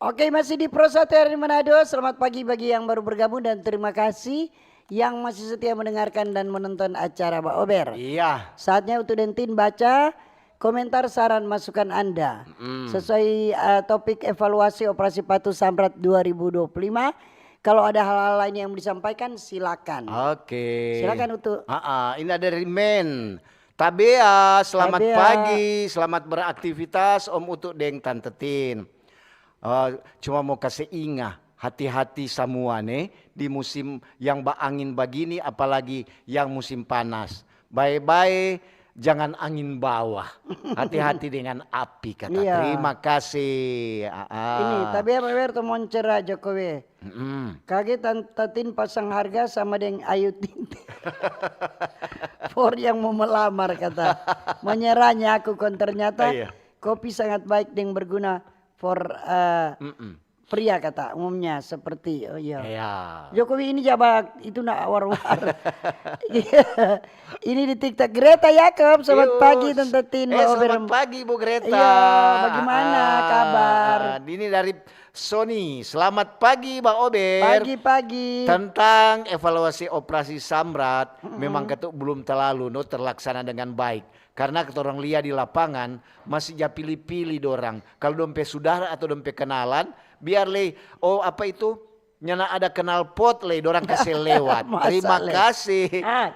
Oke, masih di Pro satu R R I Manado. Selamat pagi bagi yang baru bergabung dan terima kasih yang masih setia mendengarkan dan menonton acara Ba Ober. Iya. Saatnya untuk Dentin baca komentar, saran, masukan Anda. Mm. Sesuai, eh, topik evaluasi Operasi Patu Samrat dua ribu dua puluh lima. Kalau ada hal-hal lain yang mau disampaikan, silakan. Oke. Silakan, Utu. Ah, ah, ini ada dari Men. Tabea, selamat Tabea. Pagi, selamat beraktivitas, Om Utu deng Tante Tin. Eh, cuma mo kase inga, hati-hati samua ne, di musim yang baangin bagini, apalagi yang musim panas. Bae-bae, jangan angin bawah. Hati-hati dengan api, kata. Iya. Terima kasih. Ah, ah. Ini, Tabea Mawer tu moncer Jokowi. Mm-mm. Kage Tante Tin pasang harga sama deng Ayu Ting Ting. For yang mau melamar, kata. Menyerahnya aku, kon ternyata. Iya. Kopi sangat baik deng berguna for, eh, Mm-mm. Pria, kata umumnya seperti, oh iya. Iya. Jokowi ini jaba itu na war-war. Iya. Ini di TikTok, Greta Yakob, selamat pagi, Tante Tin, eh, Ba Ober. Selamat pagi, Bu Greta. Iya, bagaimana kabar? Ah, ini dari Sony, selamat pagi, Ba Ober. Pagi-pagi. Tentang evaluasi Operasi Samrat, mm-mm, memang katu belum terlalu, no, terlaksana dengan baik. Karena katorang lia di lapangan, masih ja pili-pili dorang. Kalu dong pe sudara atau dong pe kenalan, biar lei, oh, apa itu, nyanda ada knalpot lei, dorang kase lewat. Masa lei? Terima kasih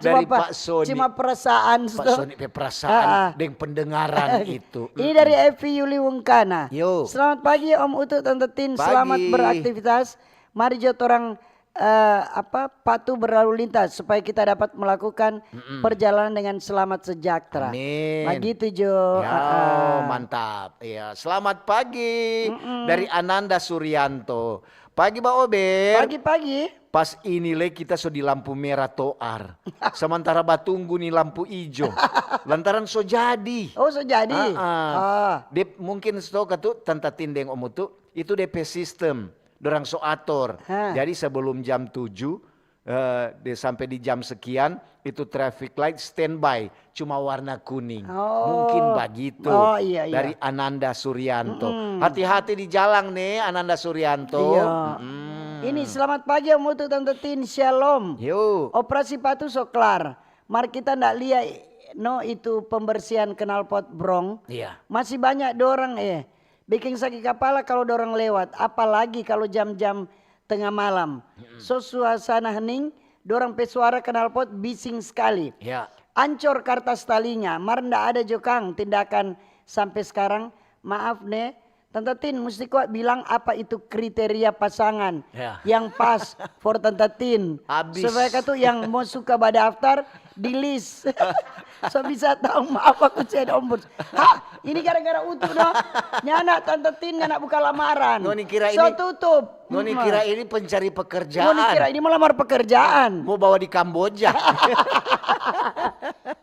dari Pak Sony. Ah, cuma pa-, cuma perasaan. Pak Sony pe perasaan deng pendengaran itu. Ini dari Evi Yuli Wungkana. Yo. Selamat pagi, Om Utu, Tante Tin. Pagi. Selamat beraktivitas. Mari jo torang, eh, apa, patuh berlalu lintas supaya kita dapat melakukan perjalanan dengan selamat sejahtera. Amin. Bagitu jo. Ya, mantap. Iya, selamat pagi dari Ananda Suryanto. Pagi, Ba Ober. Pagi-pagi. Pas ini lei kita so di lampu mera toar. Sementara batunggu ni lampu ijo. Lantaran so jadi. Oh, so jadi. Ah, ah. Dia mungkin so katu Tante Tin deng Om Utu, itu de pe sistem. Dorang so ator. Ha. Jadi sebelum jam tujuh, eh, di, sampai di jam sekian, itu traffic light standby, cuma warna kuning. Oh. Mungkin bagitu. Oh, iya, iya. Dari Ananda Suryanto. Mm-mm. Hati-hati di jalan nih, Ananda Suryanto. Iya. Mm-mm. Ini selamat pagi Om Utu, Tante Tin, shalom. Yo. Operasi patu so klar. Mar kita ndak lia no itu pembersihan knalpot brong. Iya. Masih banyak dorang eh. Bikin saki kapala kalau dorang lewat. Apalagi kalau jam-jam tengah malam. So suasana hening, dorang pe suara knalpot bising skali. Ya. Ancor kartas talinga, mar nda ada jo kang tindakan sampe skarang. Maaf ne, Tanta Tin musti kwa bilang apa itu kriteria pasangan Ya. yang pas for Tanta Tin. Abis. Supaya katu yang mo suka badaftar di list. So bisa tau maaf aku seng ombud. Ha, ini gara-gara Utu no. Nyanda Tanta Tin nyanda buka lamaran. Ngoni kira So ini tutup. Ngoni Mm-mm. kira ini pencari pekerjaan. Ngoni kira ini melamar pekerjaan. Mau bawa di Kamboja.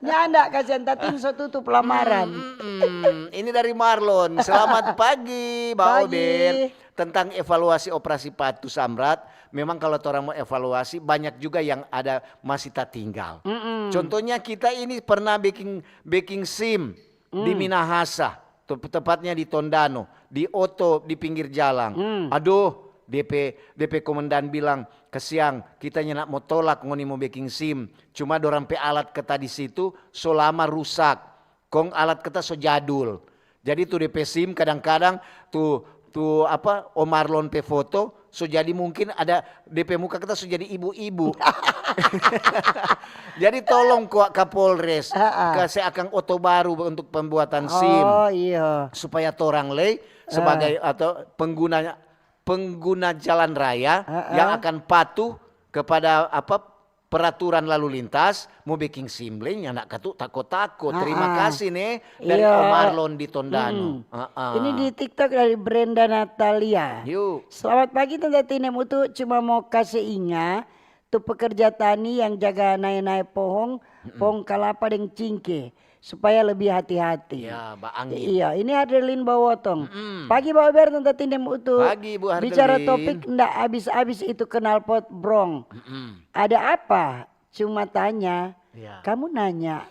Nyanda, kasihan Tatin so tutup lamaran. Mm-mm. Ini dari Marlon. Selamat pagi, Mbak Pagi. Ober. Tentang evaluasi operasi patu Samrat, memang kalau orang mau evaluasi, banyak juga yang ada masih tertinggal. Mm-mm. Contohnya kita ini pernah bikin bikin SIM di Hmm. Minahasa, tep- tepatnya di Tondano, di oto di pinggir jalan. Hmm. Aduh, DP DP komandan bilang, "Kasiang, kita nyanda mo tolak ngoni mo bikin SIM. Cuma dorang pe alat kata di situ so lama rusak. Kong alat kata so jadul." Jadi tu DP SIM kadang-kadang tu tu apa, Om Marlon pe foto so jadi mungkin ada DP muka kata so jadi ibu-ibu. Jadi tolong kwa Kapolres, Ha-ha. kase akang oto baru untuk pembuatan SIM. Oh iya. Supaya torang lei sebagai atau pengguna pengguna jalan raya Heeh. yang akan patuh kepada apa, peraturan lalu lintas, mo biking SIM lei nyanda katu tako-tako. Terima Heeh. kasih ne dari Iya. Om Marlon di Tondano. Mm. Heeh. Ini di TikTok dari Brenda Natalia. Yuk. Selamat pagi Tanta Tin deng Utu, cuma mo kase inga tu pekerja tani yang jaga nae-nae pohong, pohong kalapa deng cingke supaya lebih hati-hati. Ya, Ba Angin. Iya, ini Hardelin Bawotong. Mm-mm. Pagi Ba Ober, Tanta Tin deng Utu. Pagi, Bu Hardelin. Bicara topik nda abis-abis itu knalpot brong. Mm-mm. Ada apa? Cuma tanya. Ya. Kamu nanya.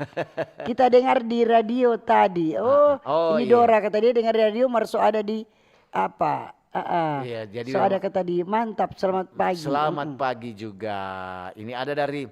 Kita dengar di radio tadi. Oh, Oh, ini iya. Dora kata dia dengar di radio mar so ada di apa? Ah, ah. Iya, jadi So memang ada kata di mantap, selamat pagi. Selamat Mm-mm. pagi juga. Ini ada dari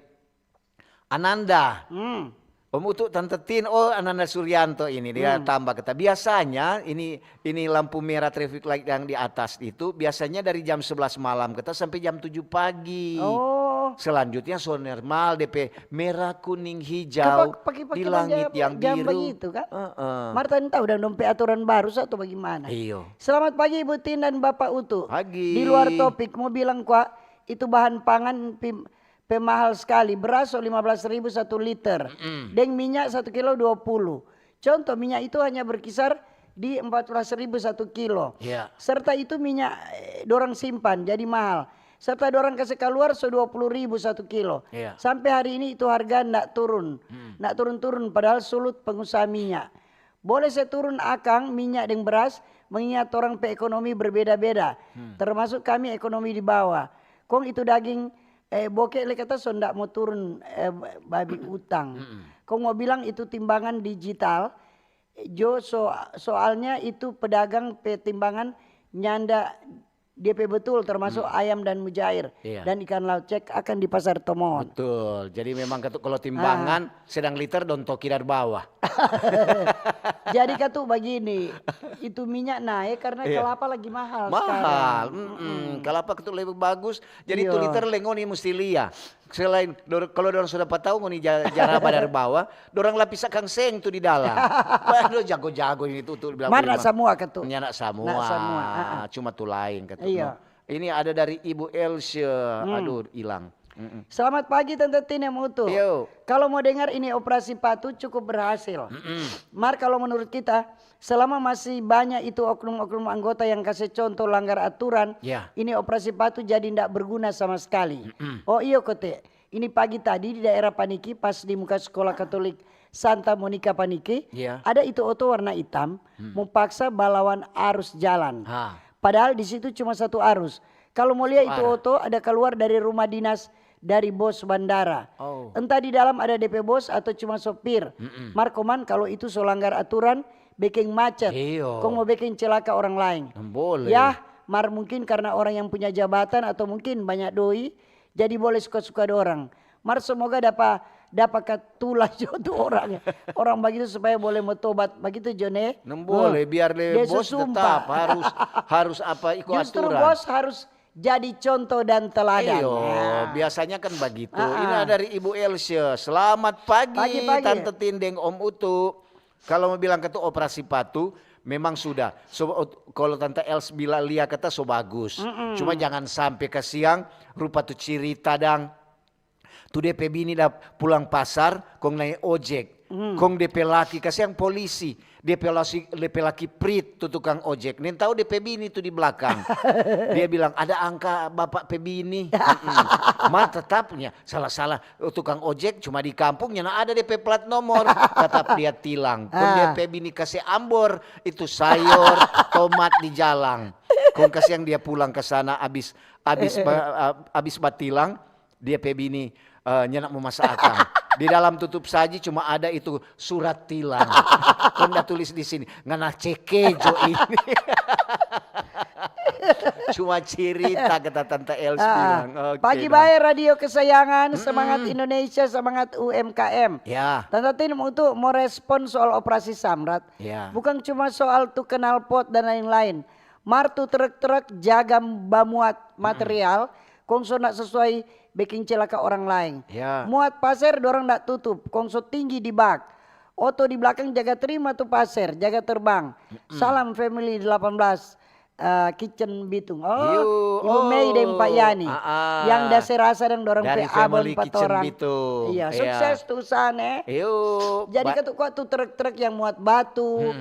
Ananda. Hmm. Om Utu, Tanta Tin, oh, Ananda Suryanto ini, dia Hmm. tambah kata, biasanya ini ini lampu merah traffic light yang di atas itu biasanya dari jam sebelas malam kita sampai jam tujuh pagi. Oh. Selanjutnya so normal, DP merah, kuning, hijau Kapak- pagi-pagi di kan langit jam- yang jam biru. Begitu kan? Heeh. Marta ini tahu dong, dong pe aturan baru atau bagaimana? Iyo. Selamat pagi Ibu Tin dan Bapak Utu. Pagi. Di luar topik, mau bilang kwa, itu bahan pangan pi- pe mahal skali. Beras so lima belas ribu satu liter. Mm-mm. Deng minyak satu kilo dua puluh. Contoh, minyak itu hanya berkisar di empat belas ribu satu kilo. Iya. Serta itu minyak eh, dorang simpan jadi mahal. Serta dorang kase kaluar so dua puluh ribu satu kilo. Iya. Sampe hari ini itu harga ndak turun. Hmm. Ndak turun-turun, padahal sulut pengusaha minyak. Boleh se turun akang minyak deng beras, mengingat torang pe ekonomi berbeda-beda. Hmm. Termasuk kami ekonomi di bawah. Kong itu daging eh, boke le kata so ndak mo turun eh, babi utang. Mm-mm. Kong mo bilang itu timbangan digital, jo so, soalnya itu pedagang pe timbangan nyanda dia pe betul, termasuk ayam dan mujair Iya. dan ikan laut. Cek akan di Pasar Tomon. Betul. Jadi memang katu kalau timbangan sedang liter dong toki dari bawah. Jadi katu bagini, itu minyak naik karena Iya. kelapa lagi mahal Mahal. sekarang. Mm-mm. Kelapa katu lebih bagus. Jadi tu Iya. liter le ngoni musti lia. Selain dor- kalau dorang sudah patau ngoni ja- jaraba dari bawah, dorang lapis akang seng tu di dalam. Wah, lo jago-jago ini tu tu bilang Mana prima. semua katu? Nyanda semua. Nda semua, ah, ah. Cuma tu lain katu. Iya. Ini ada dari Ibu Else. Hmm. Aduh, hilang. Mm-mm. Selamat pagi Tante Tin deng Utu. Yo. Kalau mau dengar ini operasi patu cukup berhasil. Mm-mm. Mar kalau menurut kita, selama masih banyak itu oknum-oknum anggota yang kase contoh langgar aturan, Ya. ini operasi patu jadi ndak berguna sama sekali. Mm-mm. Oh iyo kote, ini pagi tadi di daerah Paniki pas di muka sekolah Katolik Santa Monica Paniki, Ya. ada itu oto warna hitam, Hmm. mo paksa balawan arus jalan. Ha. Padahal di situ cuma satu arus. Kalau mau lihat Satu itu arah. oto ada keluar dari rumah dinas dari bos bandara. Oh. Entah di dalam ada depe bos atau cuma sopir. Mm-mm. Mar komang, kalu itu so langgar aturan, beking macet, iyo, kong mo beking celaka orang laeng. Boleh. Ya, mar mungkin karna orang yang punya jabatan atau mungkin banya doi, jadi boleh suka-suka dorang. Mar semoga dapa, dapa katulah jo tu orang. Orang bagitu supaya boleh mo tobat. Bagitu jo ne? Nang boleh, biar le dia bos tetap harus, harus apa, iko aturan. Justru bos harus jadi contoh dan teladan. Iyo, nah, biasanya kan bagitu. Ah, ini ah, dari Ibu Else. Selamat pagi, pagi, pagi. Tante Tin deng Om Utu. Kalau mo bilang katu operasi patu, memang sudah. So, ot-, kalau Tante Els bilang lia kata so bagus. Mm-mm. Cuma jangan sampe kasiang rupa tu cirita dang. Tu depe bini da pulang pasar, kong nae ojek. Hmm. Kong depe laki, kasiang polisi. Depe lasi-, depe laki prit tu tukang ojek. Nintau depe bini tu di blakang. Dia bilang, "Ada angka bapak pe bini." Mm-mm. Ma tetapnya, salah-salah. Oh, tukang ojek cuma di kampung, nyanda ada depe plat nomor. Tetap dia tilang. Kong dia pe bini kase ambor, itu sayor, tomat di jalang. Kong kasiang dia pulang ke sana abis, abis ba-, a-, abis batilang, dia pe bini, eh, nyanda mo masa akang. Di dalam tutup saji cuma ada itu surat tilang. Kong da tulis di sini, "Ngana ceke jo ini." Cuma cirita, kata Tante Els bilang. Oke, pagi bae radio kesayangan, semangat Indonesia, semangat U M K M. Ya. Tante Tin untuk mo respon soal operasi Samrat. Ya. Bukang cuma soal tu knalpot dan lain-lain. Mar tu truk-truk jaga bamuat material, kong so nda sesuai beking celaka orang laeng. Ya. Muat paser dorang nda tutup, kong so tinggi di bak. Oto di blakang jaga trima tu paser, jaga terbang. Salam family delapan belas, eh, Kitchen Bitung. Oh, Ibu Mei deng Pak Yani. Yang da se rasa deng dorang pe abon pa torang. Iya, sukses tu sana. Jadi katu kwa tu truk-truk yang muat batu,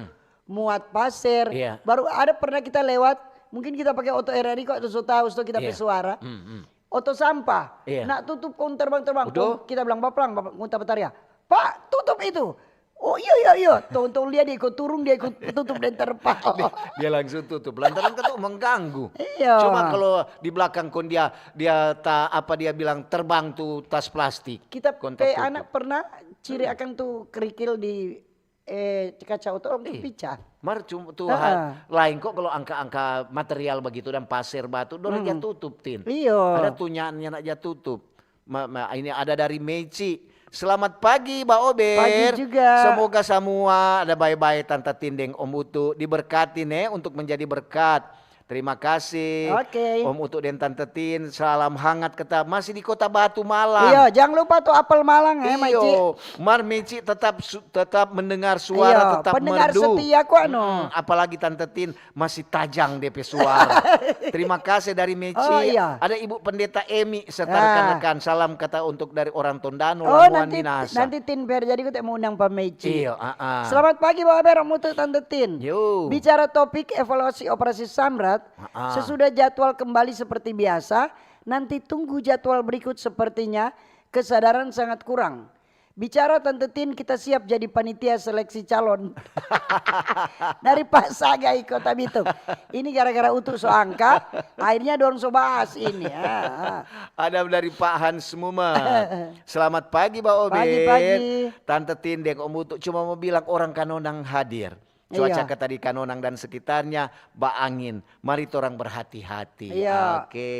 muat paser. Iya. Baru ada pernah kita lewat, mungkin kita pake oto R R I kwa tu so tau, so kita pe suara. Oto sampah. Iya. Nak tutup kong terbang-terbang. Kong kita bilang, "Baplang, bapa-," kong ta bataria, "Pak, tutup itu." "Oh, iyo, iyo, iyo." Tong-tong lia dia iko turung, dia iko tutup deng terpal. Dia, dia langsung tutup. Lantaran katu mengganggu. Iya. Coba kalau di blakang kong dia, dia ta-, apa dia bilang, terbang tu tas plastik. Kita pe anak pernah ciri akang tu kerikil di eh, kaca oto orang tu pica. Mar cum-, tu ha-, lain kok kalau angka-angka material bagitu dan paser batu, dorang ja tutup, Tin. Iyo. Ada tu nya-, nyanda ja tutup. Ma-, ma-, ini ada dari Meci. Selamat pagi, Ba Ober. Pagi juga. Semoga samua ada bae-bae, Tanta Tin deng Om Utu diberkati ne untuk menjadi berkat. Terima kasih. Oke. Om Utu deng Tante Tin, salam hangat kata masih di Kota Batu, Malang. Iyo, jang lupa tu apel Malang, eh, Meci. Iyo, mar Meci tetap su-, tetap mendengar suara, tetap merdu. Pendengar setia kwa, no. Mm-mm, apalagi Tante Tin masih tajang depe suara. Terima kasih dari Meci. Oh, iya. Ada Ibu Pendeta Emi serta rekan-rekan. Salam kata untuk dari orang Tondano, Lamuan, Minahasa. Oh, nanti, nanti Tin Fer jadi kita mau undang pa Meci. Iyo, ah, ah. Selamat pagi, Ba Ober, Om Utu, Tante Tin. Yo. Bicara topik evaluasi Operasi Samrat, ah, ah, sesudah jadwal kembali seperti biasa, nanti tunggu jadwal berikut, sepertinya kesadaran sangat kurang. Bicara Tante Tin, kita siap jadi panitia seleksi calon. Dari Pak Sagai, Kota Bitung. Ini gara-gara Utu so angka, akhirnya dorang so bahas ini. Ah, ah. Ada dari Pak Hans Mumer. Selamat pagi, Ba Ober. Pagi, pagi. Tante Tin deng Om Utu cuma mau bilang orang Kanonang hadir. Cuaca kata di Kanonang dan sekitarnya baangin. Mari torang berhati-hati. Iya. Oke.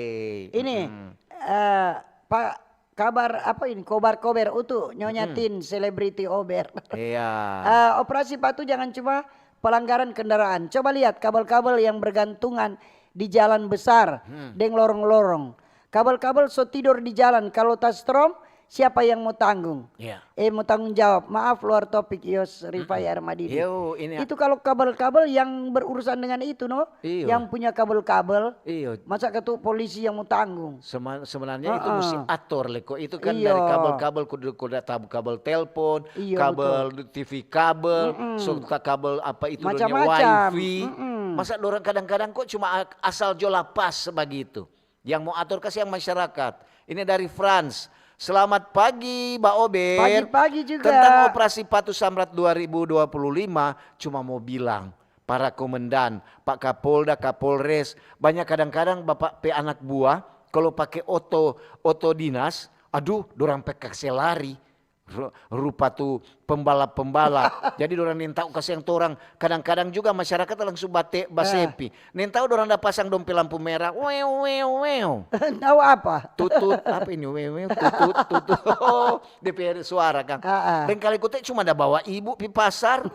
Ini, eh, Pak, kabar apa ini? Kobar-kober Utu, Nyonya Tin, selebriti Ober. Iya. Eh, operasi patu jangan cuma pelanggaran kendaraan. Coba lihat kabel-kabel yang bergantungan di jalan besar deng lorong-lorong. Kabel-kabel so tidor di jalan, kalu ta strom, siapa yang mo tanggung? Iya. Eh, mo tanggung jawab. Maaf, luar topik, Yos Rifai Armadini. Iyo, ini. Itu kalu kabel-kabel yang berurusan dengan itu, no? Iyo. Yang punya kabel-kabel, iyo, masa katu polisi yang mo tanggung? Sema-, sebenarnya itu musti ator, leko. Itu kan dari kabel-kabel, kudu, kudu tabu kabel telpon, kabel T V kabel, serta kabel apa itu namanya, wifi. Macam-macam. Masa dorang kadang-kadang kok cuma a-, asal jo lapas bagitu. Yang mo ator kasiang masyarakat. Ini dari Frans. Selamat pagi, Ba Ober. Pagi-pagi juga. Tentang operasi Patu Samrat dua ribu dua puluh lima, cuma mo bilang, para komandan, Pak Kapolda, Kapolres, banyak kadang-kadang bapak pe anak buah, Kalo pake oto, oto dinas, aduh, dorang pe kase lari. Ru-, rupa tu pembalap-pembalap. Jadi dorang nintau kasiang torang. Kadang-kadang juga masyarakat langsung bate-, basepi. Nintau dorang da pasang dong pe lampu merah. Weo, weo, weo. Tahu apa? Tutut, apa ini? Weo, weo, tutut, tutut. Oh, de pe suara, kang. Ah, ah. Deng kali kote cuma da bawa ibu pi pasar.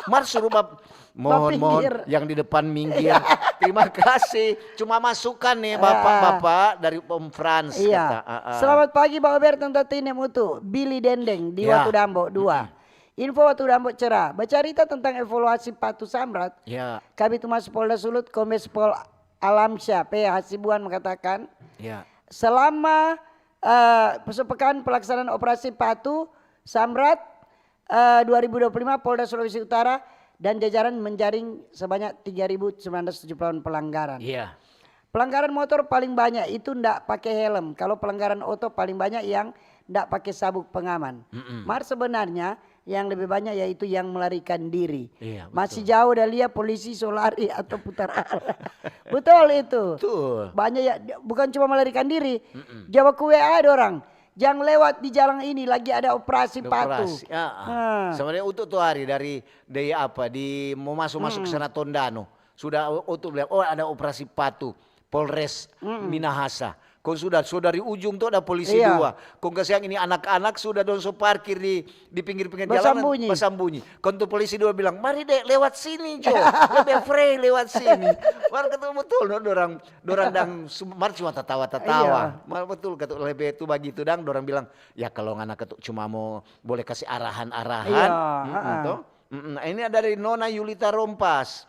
Mar suruh bab-, mohon, mohon, yang di depan minggir. Terima kasih. Cuma masukan nih, bapak-bapak dari Om Frans. Iya. Kata, ah, ah. Selamat pagi, Bang Ober, Tante Tine Mutu. Billy Dendeng di Watu Dambo dua. Info Watu Dambo Cerah. Bacarita tentang evaluasi Patu Samrat. Ya. Kabid Humas Polda Sulut, Kombes Pol Alamsyah P Hasibuan mengatakan, selama, eh, sepekan pelaksanaan operasi Patu Samrat, eh, dua ribu dua puluh lima, Polda Sulawesi Utara dan jajaran menjaring sebanyak tiga ribu sembilan ratus tujuh puluh delapan pelanggaran. Iya. Pelanggaran motor paling banyak itu ndak pake helm. Kalau pelanggaran oto paling banyak yang ndak pake sabuk pengaman. Mm-mm. Mar sebenarnya yang lebih banyak yaitu yang melarikan diri. Iya, betul. Masih jauh dah lia polisi so lari atau putar arah. Betul itu. Betul. Banyak ya, bukan cuma melarikan diri. Mm-mm. Jawab ku W A dorang. Jang lewat di jalan ini, lagi ada operasi Patu. Operasi, ya, ah. Ah. Sebenarnya untuk tu hari dari, dari apa, di, mau masuk, masuk sana Tondano. Sudah o-, untuk bilang, "Oh, ada operasi Patu, Polres Minahasa." Kong sudah, so dari ujung tu ada polisi dua. Kong kasiang ini anak-anak sudah dong so parkir di, di pinggir-pinggir jalan, basambunyi. Kong tu polisi dua bilang, "Mari dek, lewat sini jo, lebih free lewat sini." Mar kata betul no, dorang, dorang dang su-, mar cuma tatawa-tatawa. Iya. Mar betul kata lebe tu bagitu dang, dorang bilang, "Ya kalau ngana katu cuma mo boleh kasi arahan-arahan." Iya, mm-mm, ha-ha. To. Mm-mm. Ini ada dari Nona Yulita Rompas.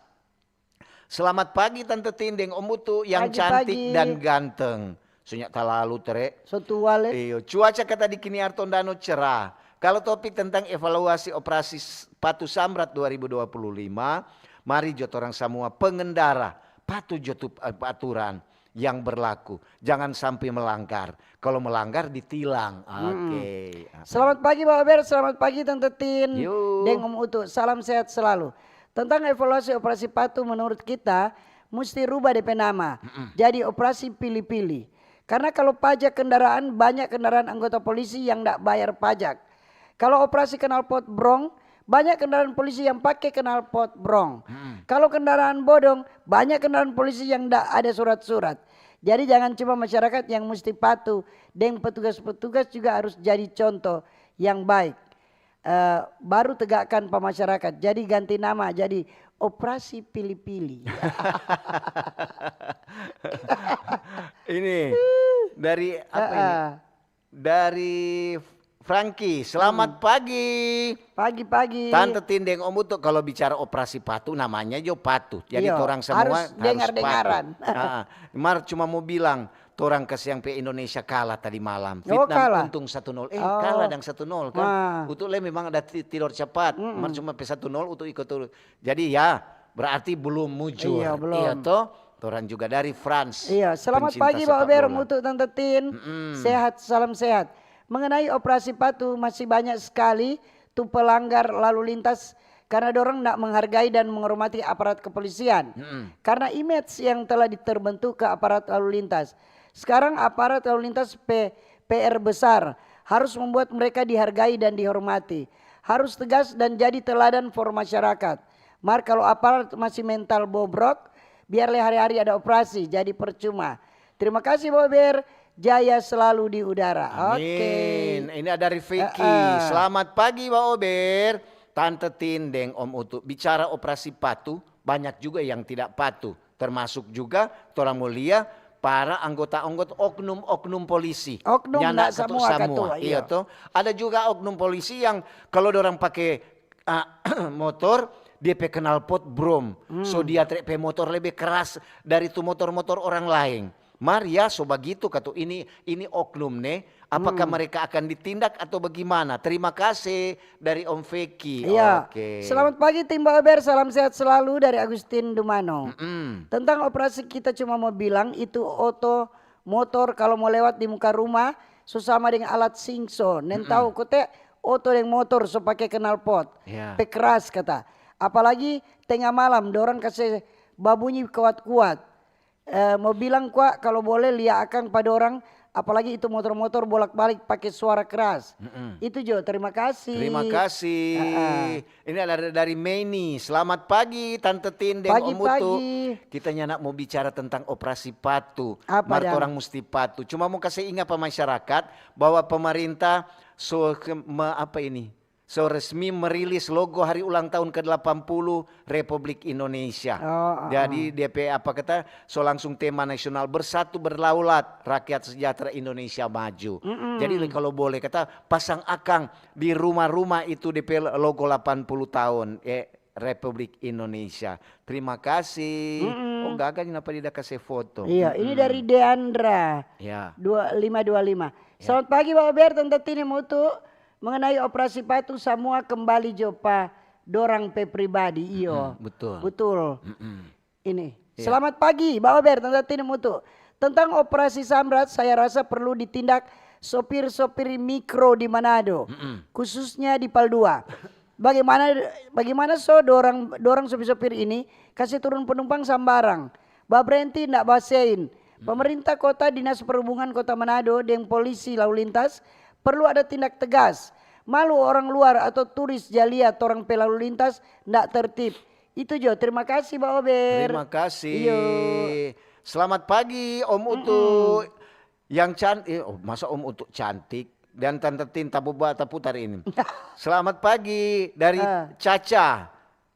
"Selamat pagi Tante Tin deng Om Utu yang cantik dan ganteng." Sunya talalu, Tre. So tua, le. Iyo, cuaca kata di Kiniar Tondano cerah. Kalau topik tentang evaluasi operasi s-, Patu Samrat dua ribu dua puluh lima, mari jo torang samua pengendara patuh jo tu, eh, aturan yang berlaku. Jangan sampe melanggar. Kalau melanggar ditilang. Mm-mm. Oke. Ah. Selamat pagi, Bang Ober. Selamat pagi, Tante Tin. Yo. Deng Om Utu. Salam sehat selalu. Tentang evaluasi operasi Patu, menurut kita musti rubah de pe nama. Mm-mm. Jadi operasi pili-pili. Karena kalau pajak kendaraan, banyak kendaraan anggota polisi yang ndak bayar pajak. Kalau operasi knalpot brong, banyak kendaraan polisi yang pake knalpot brong. Mm-mm. Kalau kendaraan bodong, banyak kendaraan polisi yang ndak ada surat-surat. Jadi jangan cuma masyarakat yang musti patuh, deng petugas-petugas juga harus jadi contoh yang baik. Eh, baru tegakkan pa masyarakat. Jadi ganti nama jadi operasi pili-pili. Ini dari apa ini? Heeh. Dari Frankie, "Selamat pagi." Pagi-pagi. Tante Tin deng Om Utu, kalau bicara operasi Patu, namanya jo Patu. Jadi iyo, torang semua harus patuh. Dengar-dengaran. Ah, mar cuma mau bilang, torang kasiang pe Indonesia kalah tadi malam. Oh, Vietnam kalah. Untung satu nol. Eh, kalah dang satu nol kan. Wah. Utu le memang ada ti-, tidor cepat. Mm-mm. Mar cuma pe satu nol Utu iko turun. Jadi ya, berarti belum mujur. Iya, belum. Iya to? Torang juga dari France. Iya, selamat pagi, Bang Ober, Om Utu, Tante Tin. Mm-mm. Sehat, salam sehat. Mengenai operasi Patu, masih banyak sekali tu pelanggar lalu lintas karena dorang ndak menghargai dan menghormati aparat kepolisian. Mm-mm. Karena image yang telah diterbentuk ke aparat lalu lintas. Sekarang aparat lalu lintas pe-, P R besar, harus membuat mereka dihargai dan dihormati. Harus tegas dan jadi teladan for masyarakat. Mar kalau aparat masih mental bobrok, biar le hari-hari ada operasi, jadi percuma. Terima kasih, Bober. Jaya selalu di udara. Oke. Amin. Ini ada dari Vicky. Heeh. "Selamat pagi, Wa Ober, Tante Tin deng Om Utu. Bicara operasi Patu, banyak juga yang tidak patuh. Termasuk juga torang mo lia para anggota-anggota oknum-oknum polisi. Oknum, nyanda nda katu samua, samua. Katu, iya. Iya to. Ada juga oknum polisi yang kalau dorang pake, ah, motor, dia pe knalpot brom. Hmm. So dia tre pe motor lebe keras dari tu motor-motor orang laeng. Mar ya, so bagitu katu ini, ini oknum ne. Apakah, hmm, mereka akan ditindak atau bagaimana? Terima kasih dari Om Feki." Iya. Oke. "Selamat pagi, tim Bober. Salam sehat selalu dari Agustin Dumano. Mm-mm. Tentang operasi, kita cuma mau bilang itu oto motor kalau mau lewat di muka rumah, so sama deng alat singso. Nentau kote oto deng motor so pake knalpot. Iya. Pe keras," kata. "Apalagi tenga malam, dorang kase babunyi kuat-kuat." eh, mau bilang kwa, kalau boleh lia akang pa dorang, apalagi itu motor-motor bolak-balik pake suara keras. Mm-mm. Itu jo, terima kasih. Terima kasih. Ah, ah. Ini ada dari Meni. Selamat pagi Tante Tin deng Pagi, Om Utu. Pagi. Kita nyanda mau bicara tentang operasi patu. Apa Mar dang? Torang musti patu. Cuma mau kasih ingat pa masyarakat bahwa pemerintah so ke, me, apa ini? So resmi merilis logo hari ulang tahun ke delapan puluh Republik Indonesia. Oh, ah, Jadi D P apa kata so langsung tema nasional, bersatu berdaulat, rakyat sejahtera, Indonesia maju. Mm-mm. Jadi kalau boleh kata pasang akang di rumah-rumah itu D P logo delapan puluh tahun eh, Republik Indonesia. Terima kasih. Mm-mm. Oh gaga ni napa dia da kase foto. Iya, ini Mm-mm. Dari Deandra Ya. dua lima dua lima. Ya. Selamat pagi Bawa Ber, Tante Tin deng Om Utu. Mengenai operasi patu, samua kembali jo pa dorang pe pribadi, iyo. Mm-mm, betul. Betul. Mm-mm. Ini. Iya. Selamat pagi Bawa Ber, Tante Tin deng Om Utu. Tentang operasi Samrat, saya rasa perlu ditindak sopir-sopir mikro di Manado, Mm-mm. khususnya di Pal dua. Bagaimana bagaimana so dorang dorang sopir-sopir ini kasi turun penumpang sambarang, babrenti ndak basein. Pemerintah kota, Dinas Perhubungan Kota Manado deng polisi lalu lintas perlu ada tindak tegas. Malu orang luar atau turis ja lia torang pe lalu lintas ndak tertib. Itu jo, terima kasih Bawa Ber. Terima kasih. Iyo. Selamat pagi Om Utu. Yang cantik, oh, masa Om Utu cantik? Dan Tante Tin tapuba taputar ini. Selamat pagi dari Ah. Caca.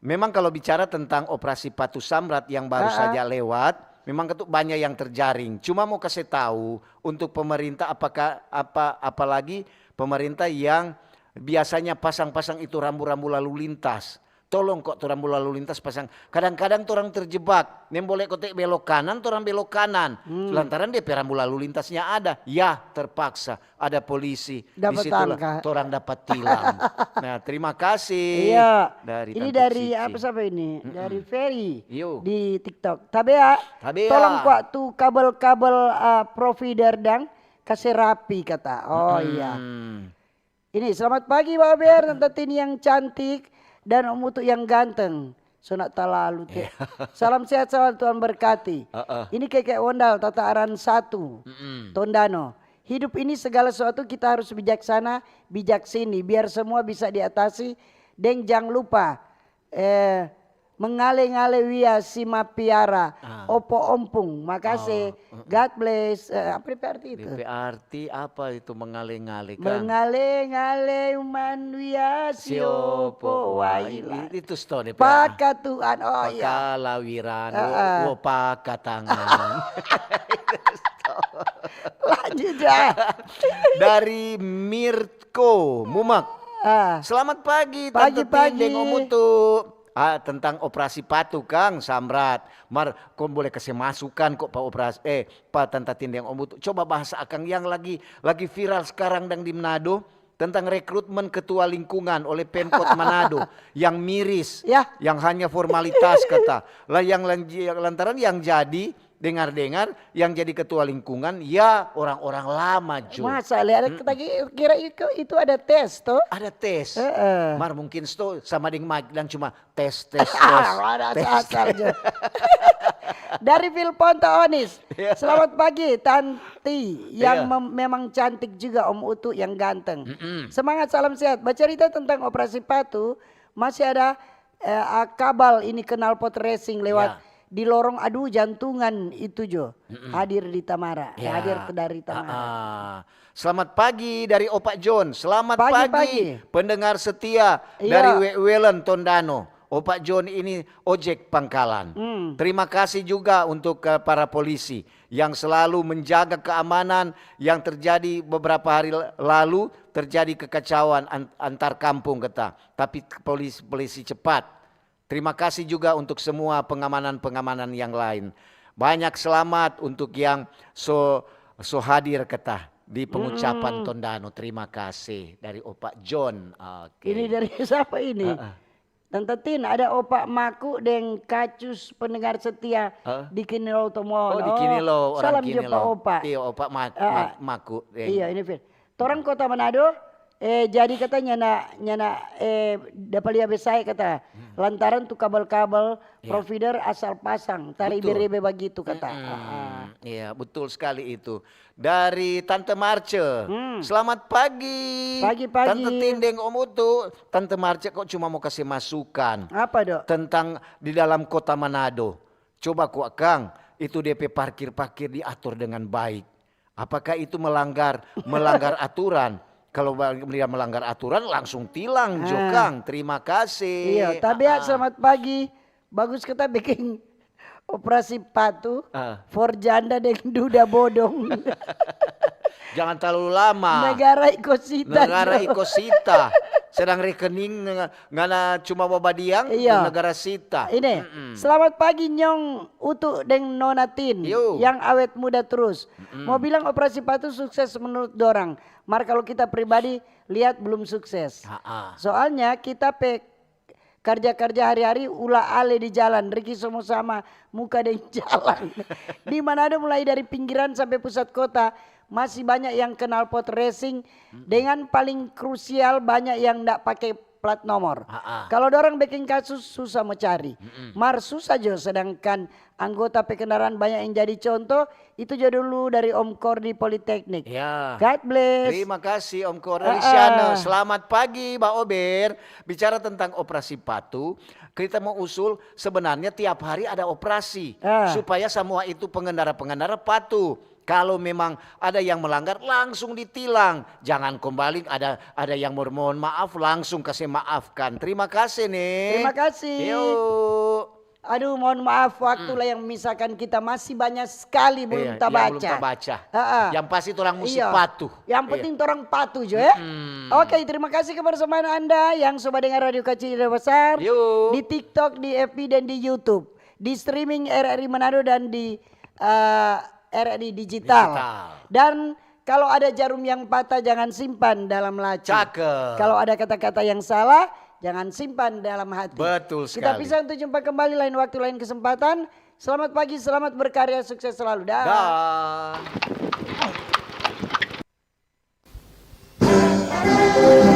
Memang kalau bicara tentang operasi Patu Samrat yang baru Ah, ah. saja lewat, memang ketuk banyak yang terjaring. Cuma mau kasih tahu untuk pemerintah apakah apa apalagi pemerintah yang biasanya pasang-pasang itu rambu-rambu lalu lintas. Tolong kok tu rambu lalu lintas pasang. Kadang-kadang torang terjebak. Nembole kote belok kanan, torang belok kanan. Hmm. Lantaran dia pe rambu lalu lintasnya ada. Ya, terpaksa ada polisi. Di Dapat situlah tangka. Torang dapat tilang. Nah, terima kasih Iya. dari Ini Tante dari Cici. apa siapa ini? Dari Ferry Yo. di TikTok. Tabea, Tabea. Tolong kwa tu kabel-kabel uh, provider dang kase rapi kata. Oh iya. Hmm. Ini selamat pagi Bawa Ber, Tante Tin yang cantik dan Om Utu yang ganteng. So nak talalu te. Salam sehat selalu, Tuhan berkati. Heeh. Ini Keke Ondal, Tata Aran satu, Mm-mm. Tondano. Hidup ini segala sesuatu kita harus bijaksana, bijaksini, biar semua bisa diatasi. Deng jang lupa, eh, mengale-ngale wia si mapiara, Ah. opo ompung. Makase, Oh, heeh. God bless. Eh, apa depe arti itu? Depe arti apa itu mengale-ngale kan? Mengale-ngale uman wia si opo waila. Itu sto depe Paka Tuhan, oh iya. Paka lawiran, Heeh. wo, wo paka tangan. Lanjut ya. Dari Mirko Mumak. Ah. Selamat pagi, Pagi, Tante Tin deng pagi. Om Utu. Ah, tentang operasi patu kang Samrat. Mar, kong boleh kase masukan kok pa operasi, eh, pa Tante Tin deng Om Utu. Coba bahas akang yang lagi lagi viral sekarang dang di Manado tentang rekrutmen ketua lingkungan oleh Pemkot Manado yang miris, Ya. yang hanya formalitas kata. Lah yang lanji- yang lantaran yang jadi dengar-dengar yang jadi ketua lingkungan ya orang-orang lama jo. Masa lihat kita ki- kira itu, itu ada tes toh? Ada tes. Heeh. Mar mungkin sto sama deng Mike dan cuma tes tes tes. Ah, ada tes, sasar tes. Jo. Dari Vilponto Onis. Iya. Selamat pagi Tanti yang Iya. mem- memang cantik juga Om Utu yang ganteng. Mm-mm. Semangat, salam sehat. Bacarita tentang operasi patu, masih ada eh, ah, kabal ini knalpot racing lewat Ya. di lorong, aduh jantungan itu jo. Mm-mm. Hadir di Tamara, eh, Ya. hadir dari Tamara. Ah, ah. Selamat pagi dari Opa John. Selamat Pagi, pagi, pagi. Pendengar setia Iya. dari We- Welen Tondano. Opa John ini ojek pangkalan. Hmm. Terima kasih juga untuk eh, para polisi yang selalu menjaga keamanan yang terjadi beberapa hari l- lalu, terjadi kekacauan an- antar kampung kata. Tapi polisi polisi cepat. Terima kasih juga untuk semua pengamanan-pengamanan yang lain. Banyak selamat untuk yang so so hadir kata di pengucapan Tondano. Terima kasih dari Opa John. Oke. Ini dari siapa ini? Heeh. Tante Tin, ada Opa Maku deng Kacus pendengar setia Heeh. di Kinilo Tomohon. Oh, di Kinilo, orang Salam Kinilo. Jo pa Opa. Iya, Opa Mak, Ah, Mak, ah. Maku. Deng. Iya, ini Fir. Torang Kota Manado, Eh, jadi kata nyana, nyana, eh, dapa lia be sae kata, lantaran tu kabel-kabel provider asal pasang, taribe-ribe bagitu kata. Ah, ah. Iya, betul sekali itu. Dari Tante Marce. Selamat pagi. Pagi, pagi. Tante Tin deng Om Utu. Tante Marce kok cuma mau kasih masukan Apa dok? Tentang di dalam kota Manado. Coba kwa kang, itu D P parkir-parkir diatur dengan baik. Apakah itu melanggar melanggar aturan? Kalau ba- dia melanggar aturan, langsung tilang jo Ah. Kang. Terima kasih. Iya, tabea Ah. Selamat pagi. Bagus kita bikin operasi patu Ah. for janda deng duda bodong. Jangan terlalu lama. Negara iko sita. Negara Jo. Iko sita. Sedang rekening nga- ngana cuma babadiang Iya. Negara sita. Ini, selamat pagi Nyong Utu deng Nona Tin Yo. yang awet muda terus. Mau bilang operasi patu sukses menurut dorang. Mar kalau kita pribadi lihat belum sukses. Ah, ah. Soalnya kita pe karja-karja hari-hari ula ale di jalan, Riki somo sama muka deng jalan. Di Manado mulai dari pinggiran sampe pusat kota masih banyak yang knalpot racing, dengan paling krusial banyak yang ndak pake plat nomor. Ah, ah. Kalau dorang bikin kasus susah mo cari. Mar susah jo sedangkan anggota pe kendaraan banyak yang jadi contoh, itu jo dulu dari Om Kor di Politeknik. Ya. God bless. Terima kasih Om Kor dari Ah, Siana. ah. Selamat pagi Ba Ober. Bicara tentang operasi patu, kita mau usul sebenarnya tiap hari ada operasi Ah. supaya semua itu pengendara-pengendara patuh. Kalau memang ada yang melanggar, langsung ditilang. Jangan kembali ada ada yang mau mohon maaf, langsung kasih maafkan. Terima kasih nih. Terima kasih. Yuk. Aduh, mohon maaf, waktu lah yang misalkan kita masih banyak sekali belum Iya, tabaca. Yang belum tabaca. Heeh. Yang pasti orang musti Iya. patuh. Yang Iya. Penting orang patuh jo ya. Oke, terima kasih kebersamaan Anda yang sobat dengar Radio Kacil Besar Yo. di TikTok, di F B dan di YouTube, di streaming R R I Manado dan di eh, R R I Digital. Digital. Dan kalau ada jarum yang patah, jangan simpan dalam laci. Cakep. Kalau ada kata-kata yang salah, jangan simpan dalam hati. Betul Kita sekali. Bisa untuk jumpa kembali lain waktu, lain kesempatan. Selamat pagi, selamat berkarya, sukses selalu. Dah. Dah.